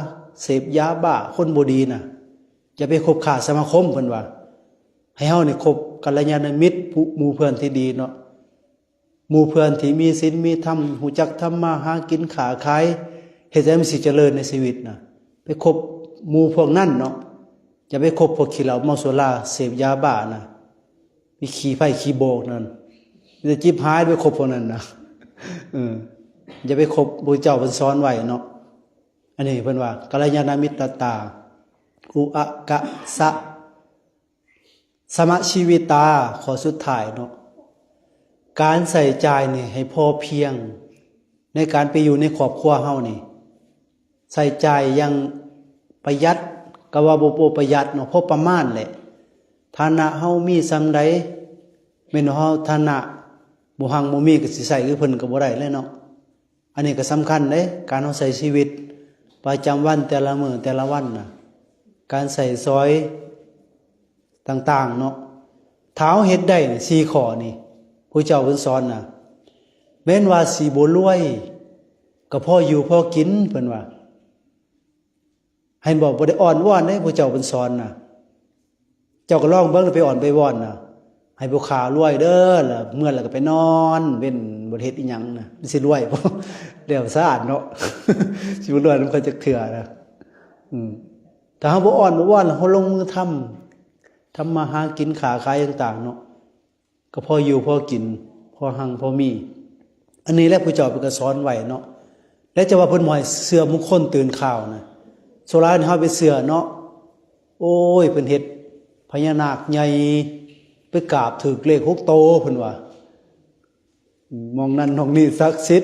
ເສບຢາບ້າ ຄົນບໍ່ດີນະ. ຢ່າໄປຄົບຄ້າສະມາຄົມ ເພິ່ນວ່າ. ໃຫ້ເຮົານີ້ຄົບກັນລະຍານະມິດ ໝູ່ເພື່ອນທີ່ດີເນາະ. ໝູ່ເພື່ອນທີ່ມີສິນມີທຳ ຮູ້ຈັກທຳມາຫາກິນຄ້າຂາຍ ເຮັດໃຫ້ມັນຊິຈະເລີນໃນຊີວິດນະ. ໄປຄົບໝູ່ພວກນັ້ນເນາະ. ຢ່າໄປຄົບພວກຂີ້ເຫຼົ້າເມົາສຸລາ ເສບຢາບ້ານະ. ມີຂີ້ໄຟຂີ້ໂບກນັ້ນ ມີແຕ່ຈິບຫາຍໄປຄົບພວກນັ້ນນະ. ເອີ ຢ່າໄປຄົບ ພະເຈົ້າເພິ່ນສອນໄວ້ເນາະ. ອັນນີ້ເພິ່ນວ່າ ກັນລະຍານະມິດຕະຕາ ອຸອະກະສະ ສະມະຊີວິຕາ. ຂໍ້ສຸດທ້າຍເນາະ ການໃຊ້ຈ່າຍນີ້ໃຫ້ພໍພຽງ ໃນການໄປຢູ່ໃນຄອບຄົວເຮົານີ້ ໃຊ້ຈ່າຍຢ່າງປະຢັດ ກໍວ່າບໍ່ ບໍ່ປະຢັດເນາະ ພໍປະມານແຫຼະ. ຖານະເຮົາມີສ່ຳໃດ ແມ່ນເຮົາຖານະບໍ່ຮັ່ງບໍ່ມີ ກໍຊິໃຊ້ຄືເພິ່ນກໍບໍ່ໄດ້ແຫຼະເນາະ. ອັນນີ້ກໍສຳຄັນເດ້ ການເຮົາໃຊ້ຊີວິດປະຈຳວັນແຕ່ລະມື້ແຕ່ລະວັນນະ ການໃຊ້ສອຍຕ່າງໆເນາະ. ຖ້າເຮົາເຮັດໄດ້ນີ້ ສີ່ຂໍ້ນີ້ ພະເຈົ້າເພິ່ນສອນນະ ແມ່ນວ່າຊິບໍ່ລວຍ ກໍພໍຢູ່ພໍກິນ ເພິ່ນວ່າ. ເຫັນບໍ່? ບໍ່ໄດ້ອ້ອນວອນເດ້ ພະເຈົ້າເພິ່ນສອນນະ. ເຈົ້າກໍລອງເບິ່ງ ໄປອ້ອນໄປວອນນະ ໃຫ້ຜູ້ຂ້າລວຍເດີ ລະເມືອແລ້ວກໍໄປນອນເວັນ ບໍ່ໄດ້ເຮັດອີ່ຫຍັງນະ ມັນຊິລວຍບໍ່? ແລ້ວສາເນາະ ຊິບໍ່ລວຍນຳເຂົາຈັກເທື່ອນະ. ອືມ ຖ້າເຮົາບໍ່ອ້ອນບໍ່ວອນ ເຮົາລົງມືທຳ ທຳມາຫາກິນ ຄ້າຂາຍຕ່າງໆເນາະ ກໍພໍຢູ່ພໍກິນ ພໍຮັ່ງພໍມີ. ອັນນີ້ແຫຼະ ພະເຈົ້າເພິ່ນກໍສອນໄວ້ເນາະ. ແລະ ຈະວ່າເພິ່ນບໍ່ໃຫ້ເຊື່ອມຸງຄົນຕື່ນຂ່າວນະ ສ່ວນຫຼາຍເຮົາໄປເຊື່ອເນາະ. ໂອ້ຍ ເພິ່ນເຮັດພະຍານາກໃຫຍ່ ໄປກາບຖືກເລກຫົກໂຕ ເພິ່ນວ່າ ໝ່ອງນັ້ນໝ່ອງນີ້ສັກສິດ.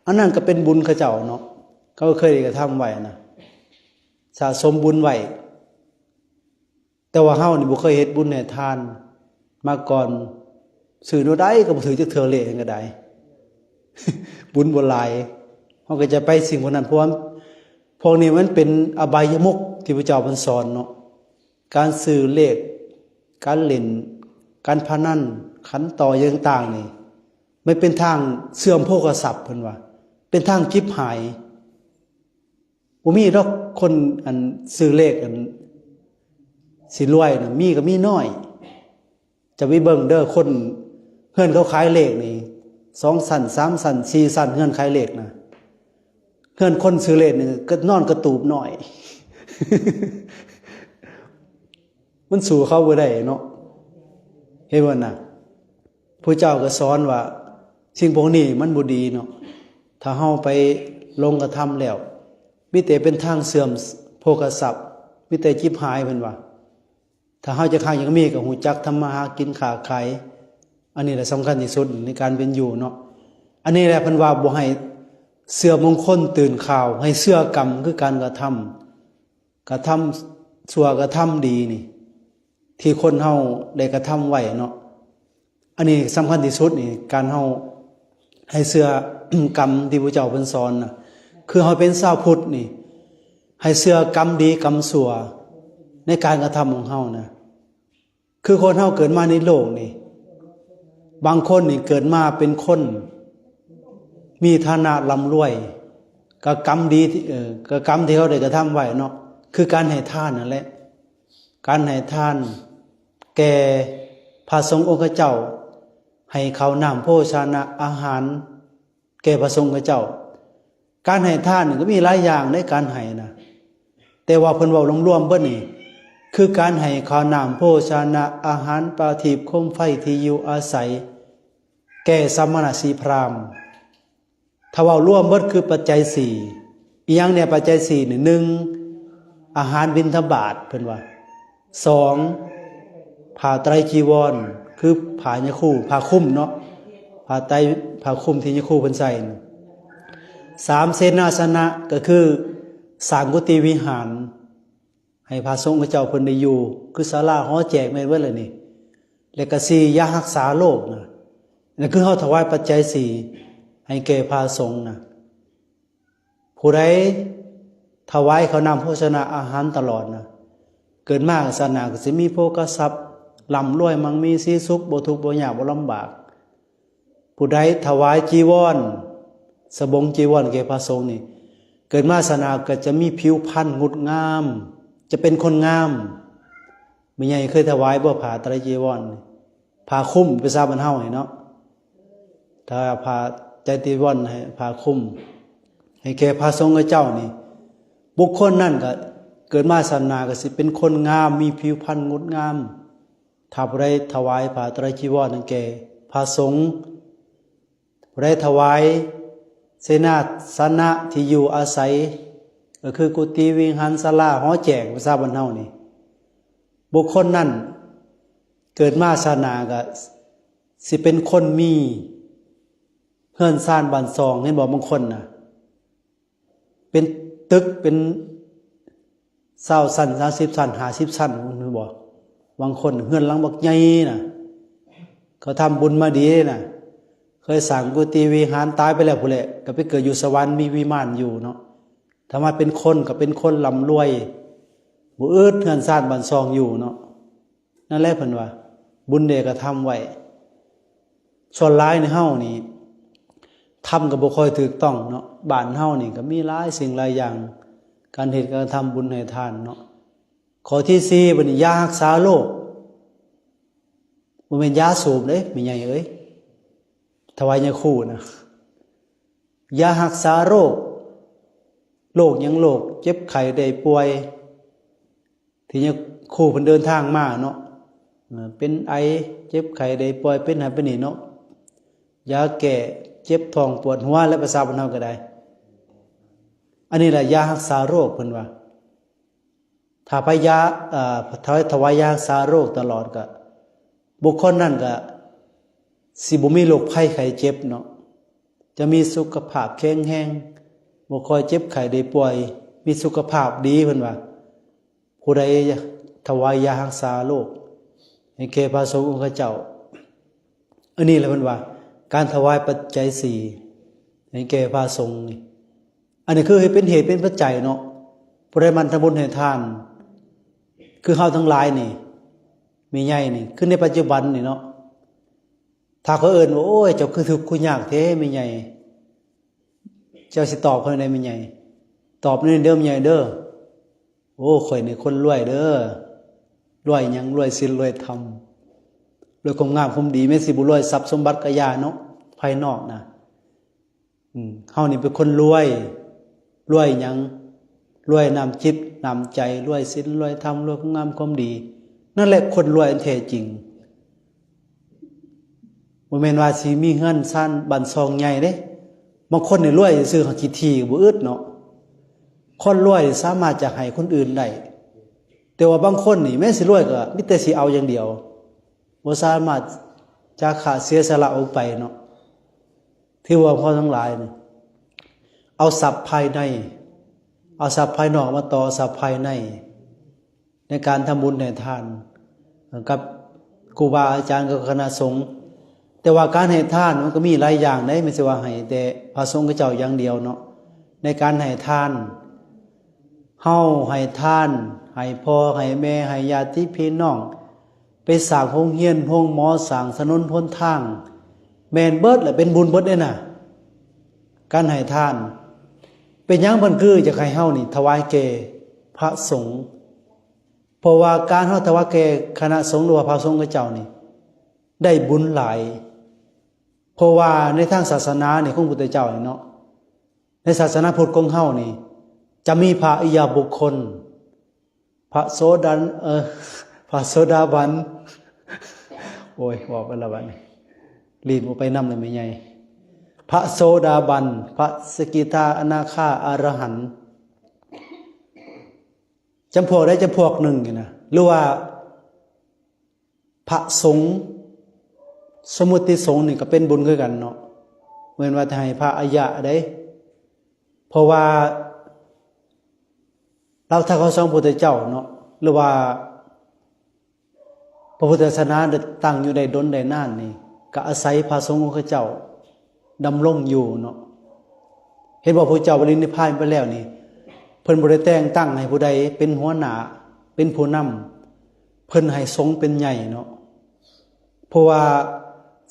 ອັນນັ້ນກໍເປັນບຸນເຂົາເຈົ້າເນາະ ເຂົາເຄີຍໄດ້ກະທຳໄວ້ນະ ສະສົມບຸນໄວ້. ແຕ່ວ່າເຮົານີ້ບໍ່ເຄີຍເຮັດບຸນໃຫ້ທານມາກ່ອນ ຊື້ແນວໃດກໍບໍ່ຖືກຈັກເທື່ອ ເລກຫຍັງກໍໄດ້ ບຸນບໍ່ຫຼາຍ ເຮົາກໍຈະໄປສິ່ງພວກນັ້ນ ເພາະວ່າພວກນີ້ມັນເປັນອະບາຍະມຸກທີ່ພະເຈົ້າເພິ່ນສອນເນາະ. ການຊື້ເລກ ການຫຼິ້ນການພະນັນ ຂັນຕໍ່ຫຍັງຕ່າງໆນີ້ ມັນເປັນທາງເສື່ອມໂພຄະຊັບ ເພິ່ນວ່າ ເປັນທາງຈິບຫາຍ. ບໍ່ມີດອກຄົນ ອັນ ຊື້ເລກ ອັນ ຊິລວຍນະ ມີກໍມີໜ້ອຍ. ຈະໄປເບິ່ງເດີ ຄົນເຮືອນເຂົາຂາຍເລກນີ້ ສອງຊັ້ນ ສາມຊັ້ນ ສີ່ຊັ້ນ ເຮືອນຂາຍເລກນະ. ເຮືອນຄົນຊື້ເລກນີ້ກໍນອນກະຕູບໜ້ອຍ ມັນສູ້ເຂົາບໍ່ໄດ້ເນາະ ເຫັນບໍ່ນະ? ພະເຈົ້າກໍສອນວ່າສິ່ງພວກນີ້ມັນບໍ່ດີເນາະ ຖ້າເຮົາໄປຫຼົງກະທຳແລ້ວ ມີແຕ່ເປັນທາງເສື່ອມໂພຄະຊັບ ມີແຕ່ຈິບຫາຍ ເພິ່ນວ່າ. ຖ້າເຮົາຈະຄ້າງຢາກມີ ກໍຮູ້ຈັກທຳມາຫາກິນຄ້າຂາຍ ອັນນີ້ແຫຼະສຳຄັນທີ່ສຸດໃນການເປັນຢູ່ເນາະ. ອັນນີ້ແຫຼະເພິ່ນວ່າບໍ່ໃຫ້ເຊື່ອມຸງຄົນຕື່ນຂ່າວ ໃຫ້ເຊື່ອກຳ ຄືການກະທຳ ກະທຳຊົ່ວກະທຳດີນີ້ ທີ່ຄົນເຮົາໄດ້ກະທຳໄວ້ເນາະ. ອັນນີ້ສຳຄັນທີ່ສຸດນີ້ ການເຮົາໃຫ້ເຊື່ອກຳທີ່ພະເຈົ້າເພິ່ນສອນນະ ຄືເຮົາເປັນຊາວພຸດນີ້ ໃຫ້ເຊື່ອກຳດີກຳຊົ່ວໃນການກະທຳຂອງເຮົານະ. ຄືຄົນເຮົາເກີດມາໃນໂລກນີ້ ບາງຄົນນີ້ເກີດມາເປັນຄົນມີຖານະລ່ຳລວຍ ກໍກຳດີ ເອີ ກໍກຳທີ່ເຂົາໄດ້ກະທຳໄວ້ເນາະ ຄືການໃຫ້ທານນັ້ນແຫຼະ ການໃຫ້ທານແກ່ພະສົງອົງຄະເຈົ້າ ໃຫ້ເຂົ້ານ້ຳໂພຊະນະອາຫານແກ່ພະສົງອົງຄະເຈົ້າ. ການໃຫ້ທານນີ້ກໍມີຫຼາຍຢ່າງໃນການໃຫ້ນະ ແຕ່ວ່າເພິ່ນເວົ້າລວມໆເບິດນີ້ ຄືການໃຫ້ຂ້າວນ້ຳໂພຊະນະ ອາຫານປາທີບໂຄມໄຟ ທີ່ຢູ່ອາໄສ ແກ່ສະມະນະຊີພຣາມ. ຖ້າເວົ້າລວມເບິດຄືປັດໄຈສີ່. ອີຫຍັງແດ່ປັດໄຈສີ່ນີ້? ໜຶ່ງ ອາຫານບິນທະບາດ ເພິ່ນວ່າ. ສອງ ຜ້າໄຕຣຈີວອນ ຄືຜ້າຍາຄູ ຜ້າຄຸມເນາະ ຜ້າໄຕ ຜ້າຄຸມທີ່ຍາຄູເພິ່ນໃສ່. ສາມ ເສນາສະນະ ກໍຄືສ້າງກຸຕິວິຫານ ໃຫ້ພະສົງເຂົາເຈົ້າເພິ່ນໄດ້ຢູ່ ຄືສາລາຫໍແຈກແມ່ນເບິດແລ້ວນີ້. ແລະກະສີ່ ຢາຮັກສາໂລກນະ ນັ້ນຄືເຮົາຖວາຍປັດໄຈສີ່ໃຫ້ແກ່ພະສົງນະ. ຜູ້ໃດຖວາຍເຂົ້ານ້ຳໂພຊະນະອາຫານຕະຫຼອດນະ ເກີດມາຊາດໜ້າກໍຊິມີໂພຄະຊັບ ລ່ຳລວຍ ມັ່ງມີສີສຸກ ບໍ່ທຸກບໍ່ຍາກບໍ່ລຳບາກ. ຜູ້ໃດຖວາຍຈີວອນ ສະບົງຈີວອນແກ່ພະສົງນີ້ ເກີດມາຊາດໜ້າກໍຈະມີຜິວພັນງົດງາມ ຈະເປັນຄົນງາມ. ແມ່ໃຫຍ່ເຄີຍຖວາຍບໍ່ ຜ້າໄຕຣຈີວອນ ຜ້າຄຸມພາສາບ້ານເຮົານີ້ເນາະ? ຖ້າຜ້າໄຕຣຈີວອນໃຫ້ ຜ້າຄຸມໃຫ້ແກ່ພະສົງເຂົາເຈົ້ານີ້ ບຸກຄົນນັ້ນກໍເກີດມາຊາດໜ້າກໍຊິເປັນຄົນງາມ ມີຜິວພັນງົດງາມ. ຖ້າຜູ້ໃດຖວາຍຜ້າໄຕຣຈີວອນໃຫ້ແກ່ພະສົງ ຜູ້ໃດຖວາຍເສນາສະນະທີ່ຢູ່ອາໄສ ກໍຄືກຸຕິວິຫານ ສາລາຫໍແຈກພາສາບ້ານເຮົານີ້ ບຸກຄົນນັ້ນເກີດມາຊາດໜ້າກໍຊິເປັນຄົນມີເຮືອນຊານບ້ານຊ່ອງ. ເຫັນບໍ່ ບາງຄົນນະ ເປັນຕຶກເປັນຊາວຊັ້ນ ສາມສິບຊັ້ນ ຫ້າສິບຊັ້ນ ເຫັນບໍ່? ບາງຄົນເຮືອນຫຼັງບັກໃຫຍ່ນະ ເຂົາທຳບຸນມາດີນະ ເຄີຍສ້າງກຸຕິວິຫານ ຕາຍໄປແລ້ວພຸ້ນແຫຼະ ກໍໄປເກີດຢູ່ສະຫວັນ ມີວິມານຢູ່ເນາະ. ຖ້າມາເປັນຄົນກໍເປັນຄົນລ່ຳລວຍ ບໍ່ອຶດເຮືອນຊານບ້ານຊ່ອງຢູ່ເນາະ. ນັ້ນແຫຼະເພິ່ນວ່າ ບຸນເດກະທຳໄວ້. ສ່ວນຫຼາຍໃນເຮົານີ້ ທຳກໍບໍ່ຄ່ອຍຖືກຕ້ອງເນາະ. ບ້ານເຮົານີ້ກໍມີຫຼາຍສິ່ງຫຼາຍຢ່າງ ການເຮັດການທຳບຸນໃຫ້ທານເນາະ. ຂໍ້ທີສີ່ ບັດນີ້ ຢາຮັກສາໂລກ ບໍ່ແມ່ນຢາສູບເດ້ ແມ່ໃຫຍ່ເອີຍ ຖວາຍຍາຄູນະ. ຢາຮັກສາໂລກ ໂລກຫຍັງ? ໂລກເຈັບໄຂ້ໄດ້ປ່ວຍ ທີ່ຍາຄູເພິ່ນເດີນທາງມາເນາະ ເປັນໄອ ເຈັບໄຂ້ໄດ້ປ່ວຍ ເປັນຫັ້ນເປັນນີ້ເນາະ ຢາແກ້ເຈັບທ້ອງປວດຫົວ ແລະ ພາສາບ້ານເຮົາກໍໄດ້. ອັນນີ້ລະຢາຮັກສາໂລກເພິ່ນວ່າ ຖ້າພະຍາ ເອີ ຖວາຍ ຖວາຍຢາຮັກສາໂລກຕະຫຼອດ ກໍບຸກຄົນນັ້ນກໍຊິບໍ່ມີໂລກໄພໄຂ້ເຈັບເນາະ ຈະມີສຸຂະພາບແຂງແຮງ ບໍ່ຄ່ອຍເຈັບໄຂ້ໄດ້ປ່ວຍ ມີສຸຂະພາບດີ ເພິ່ນວ່າ. ຜູ້ໃດຖວາຍຢາຮັກສາໂລກໃຫ້ແກ່ພະສົງອົງຄະເຈົ້າ ອັນນີ້ແຫຼະເພິ່ນວ່າ ການຖວາຍປັດໄຈສີ່ໃຫ້ແກ່ພະສົງນີ້ ອັນນີ້ຄືເຮັດເປັນເຫດເປັນປັດໄຈເນາະ. ຜູ້ໃດໝັ່ນທຳບຸນໃຫ້ທານ ຄືເຮົາທັງຫຼາຍນີ້ ແມ່ໃຫຍ່ນີ້ ຄືໃນປັດຈຸບັນນີ້ເນາະ ຖ້າເຂົາເອີ້ນວ່າ ໂອ້ຍ ເຈົ້າຄືທຸກຄືຍາກແທ້ແມ່ໃຫຍ່ ເຈົ້າຊິຕອບເຂົາແນວໃດແມ່ໃຫຍ່? ຕອບແນວນີ້ເດີແມ່ໃຫຍ່ເດີ ໂອ້ ຂ້ອຍນີ້ຄົນລວຍເດີ. ລວຍຫຍັງ? ລວຍສິນລວຍທຳ ລວຍຄວາມງາມຄວາມດີ ແມ່ນຊິບໍ່ລວຍຊັບສົມບັດກະຢ່າເນາະ ພາຍນອກນະ. ອືມ ເຮົານີ້ເປັນຄົນລວຍ. ລວຍຫຍັງ? ລວຍນ້ຳຈິດນ້ຳໃຈ ລວຍສິນລວຍທຳ ລວຍຄວາມງາມຄວາມດີ. ນັ້ນແຫຼະຄົນລວຍອັນແທ້ຈິງ. ບໍ່ແມ່ນວ່າຊິມີເຮືອນຊານບ້ານຊ່ອງໃຫຍ່ເດ້. ບາງຄົນນີ້ລວຍຊື່ໆ ຂີ້ຖີ່ບໍ່ອຶດເນາະ. ຄົນລວຍສາມາດຈະໃຫ້ຄົນອື່ນໄດ້ ແຕ່ວ່າບາງຄົນນີ້ແມ້ຊິລວຍກໍມີແຕ່ຊິເອົາຢ່າງດຽວ ບໍ່ສາມາດຈະຂະເສຍສະຫຼະອອກໄປເນາະ. ຖືວ່າເຮົາທັງຫຼາຍນີ້ ເອົາຊັບພາຍໃນ ເອົາຊັບພາຍນອກມາຕໍ່ຊັບພາຍໃນ ໃນການທຳບຸນໃຫ້ທານກັບຄູບາອາຈານ ກັບຄະນະສົງ. ແຕ່ວ່າການໃຫ້ທານມັນກໍມີຫຼາຍຢ່າງເດ້ ແມ່ນຊິວ່າໃຫ້ແຕ່ພະສົງເຂົາເຈົ້າຢ່າງດຽວເນາະ. ໃນການໃຫ້ທານ ເຮົາໃຫ້ທານ ໃຫ້ພໍ່ໃຫ້ແມ່ ໃຫ້ຍາດຕິພີ່ນ້ອງ ໄປສ້າງໂຮງຮຽນໂຮງໝໍ ສ້າງຖະໜົນຫົນທາງ ແມ່ນເບິດແຫຼະ ເປັນບຸນເບິດເດ້ນະ ການໃຫ້ທານ. ເປັນຫຍັງເພິ່ນຄືຢາກໃຫ້ເຮົານີ້ຖວາຍແກ່ພະສົງ? ເພາະວ່າການເຮົາຖວາຍແກ່ຄະນະສົງ ຫຼືວ່າພະສົງເຂົາເຈົ້ານີ້ ໄດ້ບຸນຫຼາຍ. ເພາະວ່າໃນທາງສາສະໜານີ້ຂອງພຸດທະເຈົ້ານີ້ເນາະ ໃນສາສະໜາພຸດຂອງເຮົານີ້ ຈະມີພະອະລິຍະບຸກຄົນ ພະໂສດາ ເອີ ພະໂສດາບັນ ໂອ້ຍ ເວົ້າໄປແລ້ວບັດນີ້ ລີ້ນບໍ່ໄປນຳແລ້ວແມ່ໃຫຍ່ ພະໂສດາບັນ ພະສະກິທາ ອະນາຄາ ອະລະຫັນ ຈຳພວກໃດຈຳພວກໜຶ່ງນີ້ນະ ຫຼືວ່າ ພະສົງ ສົມມຸດຕິສົງນີ້ກໍເປັນບຸນຄືກັນເນາະ ແມ່ນວ່າຈະໃຫ້ພະອະລິຍະໃດ ເພາະວ່າຫຼັກທຳຄຳສອນຂອງພະພຸດທະເຈົ້າເນາະ ຫຼືວ່າພະພຸດທະສາສະໜາໄດ້ຕັ້ງຢູ່ໄດ້ດົນໄດ້ນານນີ້ ກໍອາໄສພະສົງຂອງເຂົາເຈົ້າ ດຳລົງຢູ່ເນາະ ເຫັນບໍ່ ພະເຈົ້າປະລິນິບພານໄປແລ້ວນີ້ ເພິ່ນບໍ່ໄດ້ແຕ່ງຕັ້ງໃຫ້ຜູ້ໃດເປັນຫົວໜ້າ ເປັນຜູ້ນຳ ເພິ່ນໃຫ້ສົງເປັນໃຫຍ່ເນາະ ເພາະວ່າ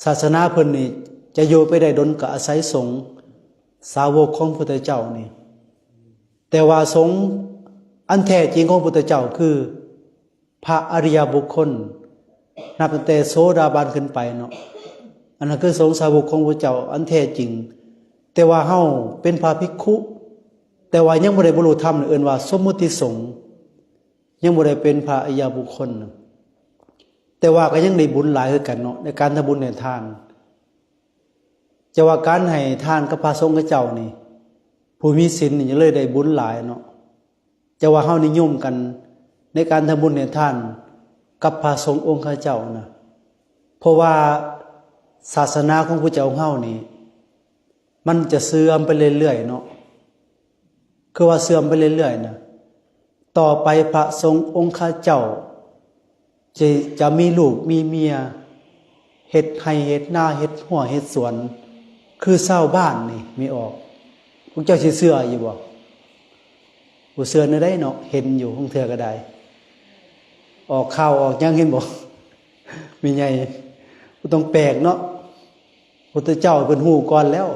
ສາສະໜາເພິ່ນນີ້ຈະຢູ່ໄປໄດ້ດົນກໍອາໄສສົງ ສາວົກຂອງພະພຸດທະເຈົ້ານີ້ ແຕ່ວ່າສົງອັນແທ້ຈິງຂອງພະພຸດທະເຈົ້າຄື ພະອະລິຍະບຸກຄົນ ນັບຕັ້ງແຕ່ໂສດາບັນຂຶ້ນໄປເນາະ ອັນນັ້ນຄືສົງສາວົກຂອງພະເຈົ້າອັນແທ້ຈິງ ແຕ່ວ່າເຮົາເປັນພະພິກຂຸ ແຕ່ວ່າຍັງບໍ່ໄດ້ບັນລຸທຳ ເອີ້ນວ່າສົມມຸດຕິສົງ ຍັງບໍ່ໄດ້ເປັນພະອະລິຍະບຸກຄົນ ແຕ່ວ່າກໍຍັງໄດ້ບຸນຫຼາຍຄືກັນເນາະ ໃນການທຳບຸນໃຫ້ທານ ຈະວ່າການໃຫ້ທານກັບພະສົງເຂົາເຈົ້ານີ້ ຜູ້ມີສິນນີ້ເລີຍໄດ້ບຸນຫຼາຍເນາະ ຈະວ່າເຮົານິຍົມກັນໃນການທຳບຸນໃຫ້ທານກັບພະສົງອົງເຂົາເຈົ້ານະ ເພາະວ່າສາສະໜາຂອງພະເຈົ້າເຮົານີ້ ມັນຈະເສື່ອມໄປເລື້ອຍໆເນາະ ຄືວ່າເສື່ອມໄປເລື້ອຍໆນະ ຕໍ່ໄປພະສົງອົງຄະເຈົ້າ ຈະ ຈະມີລູກມີເມຍ ເຮັດໄຮ່ເຮັດນາ ເຮັດຮົ້ວເຮັດສວນ ຄືຊາວບ້ານນີ້ ມີອອກ ພວກເຈົ້າຊິເຊື່ອຢູ່ບໍ່? ບໍ່ເຊື່ອແນວໃດເນາະ ເຫັນຢູ່ ບາງເທື່ອກໍໄດ້ ອອກຂ່າວອອກຫຍັງ ເຫັນບໍ່ ແມ່ໃຫຍ່ ບໍ່ຕ້ອງແປກເນາະ ພຸດທະເຈົ້າເພິ່ນຮູ້ກ່ອນແລ້ວ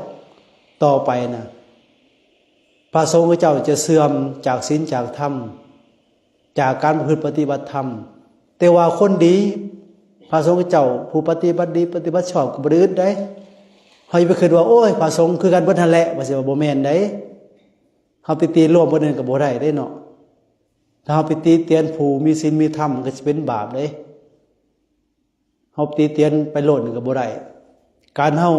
ຕໍ່ໄປນະ ພະສົງເຂົາເຈົ້າຈະເສື່ອມຈາກສິນຈາກທຳ ຈາກການປະພຶດປະຕິບັດທຳ ແຕ່ວ່າຄົນດີ ພະສົງເຂົາເຈົ້າຜູ້ປະຕິບັດດີ ປະຕິບັດຊອບກໍບໍ່ໄດ້ອຶດໃດ ເຮົາຢ່າໄປຄິດວ່າ ໂອ້ຍ ພະສົງຄືກັນເບິດຫັ້ນແຫຼະ ວ່າຊິວ່າບໍ່ແມ່ນໃດ ເຮົາໄປຕີລວມເບິດນັ້ນກໍບໍ່ໄດ້ເດ້ເນາະ ຖ້າເຮົາໄປຕິຕຽນຜູ້ມີສິນມີທຳ ມັນກໍຊິເປັນບາບເດ້ ເຮົາຕິຕຽນໄປໂລດນີ້ກໍບໍ່ໄດ້ ການເຮົາ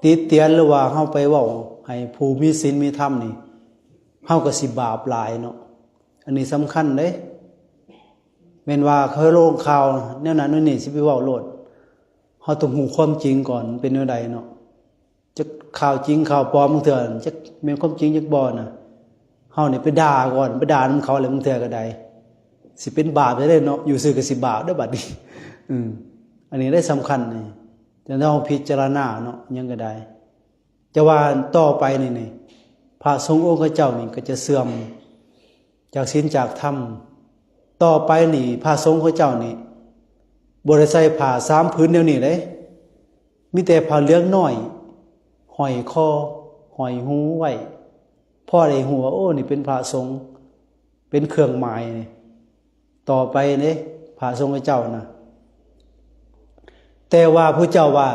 ຕິຕຽນ ຫຼືວ່າເຮົາໄປເວົ້າໃຫ້ຜູ້ມີສິນມີທຳນີ້ ເຮົາກໍຊິບາບຫຼາຍເນາະ ອັນນີ້ສຳຄັນເດ້ ແມ່ນວ່າເຂົາລົງຂ່າວແນວນັ້ນແນວນີ້ ຊິໄປເວົ້າໂລດ ເຮົາຕ້ອງຮູ້ຄວາມຈິງກ່ອນ ເປັນແນວໃດເນາະ ຈັກຂ່າວຈິງຂ່າວປອມ ບາງເທື່ອຈັກແມ່ນຄວາມຈິງຈັກບໍ່ນະ ເຮົານີ້ໄປດ່າກ່ອນ ໄປດ່ານຳເຂົາແລ້ວ ບາງເທື່ອກໍໄດ້ ຊິເປັນບາບໄດ້ເນາະ ຢູ່ຊື່ກໍຊິບາບເດ້ບັດນີ້ ອືມ ອັນນີ້ໄດ້ສຳຄັນນີ້ ແຕ່ເຮົາພິຈາລະນາເນາະ ຫຍັງກໍໄດ້ ແຕ່ວ່າຕໍ່ໄປນີ້ນີ້ ພະສົງອົງຄະເຈົ້ານີ້ກໍຈະເສື່ອມຈາກສິນຈາກທຳ ຕໍ່ໄປນີ້ ພະສົງເຂົາເຈົ້ານີ້ ບໍ່ໄດ້ໃສ່ຜ້າສາມຜືນແນວນີ້ເດ້ ມີແຕ່ຜ້າເຫຼືອງນ້ອຍ ຫ້ອຍຄໍ ຫ້ອຍຫູໄວ້ ພໍໄດ້ຮູ້ວ່າ ໂອ້ ນີ້ເປັນພະສົງ ເປັນເຄື່ອງໝາຍນີ້ ຕໍ່ໄປເດ້ ພະສົງເຂົາເຈົ້ານະ ແຕ່ວ່າຜູ້ເຈົ້າວ່າ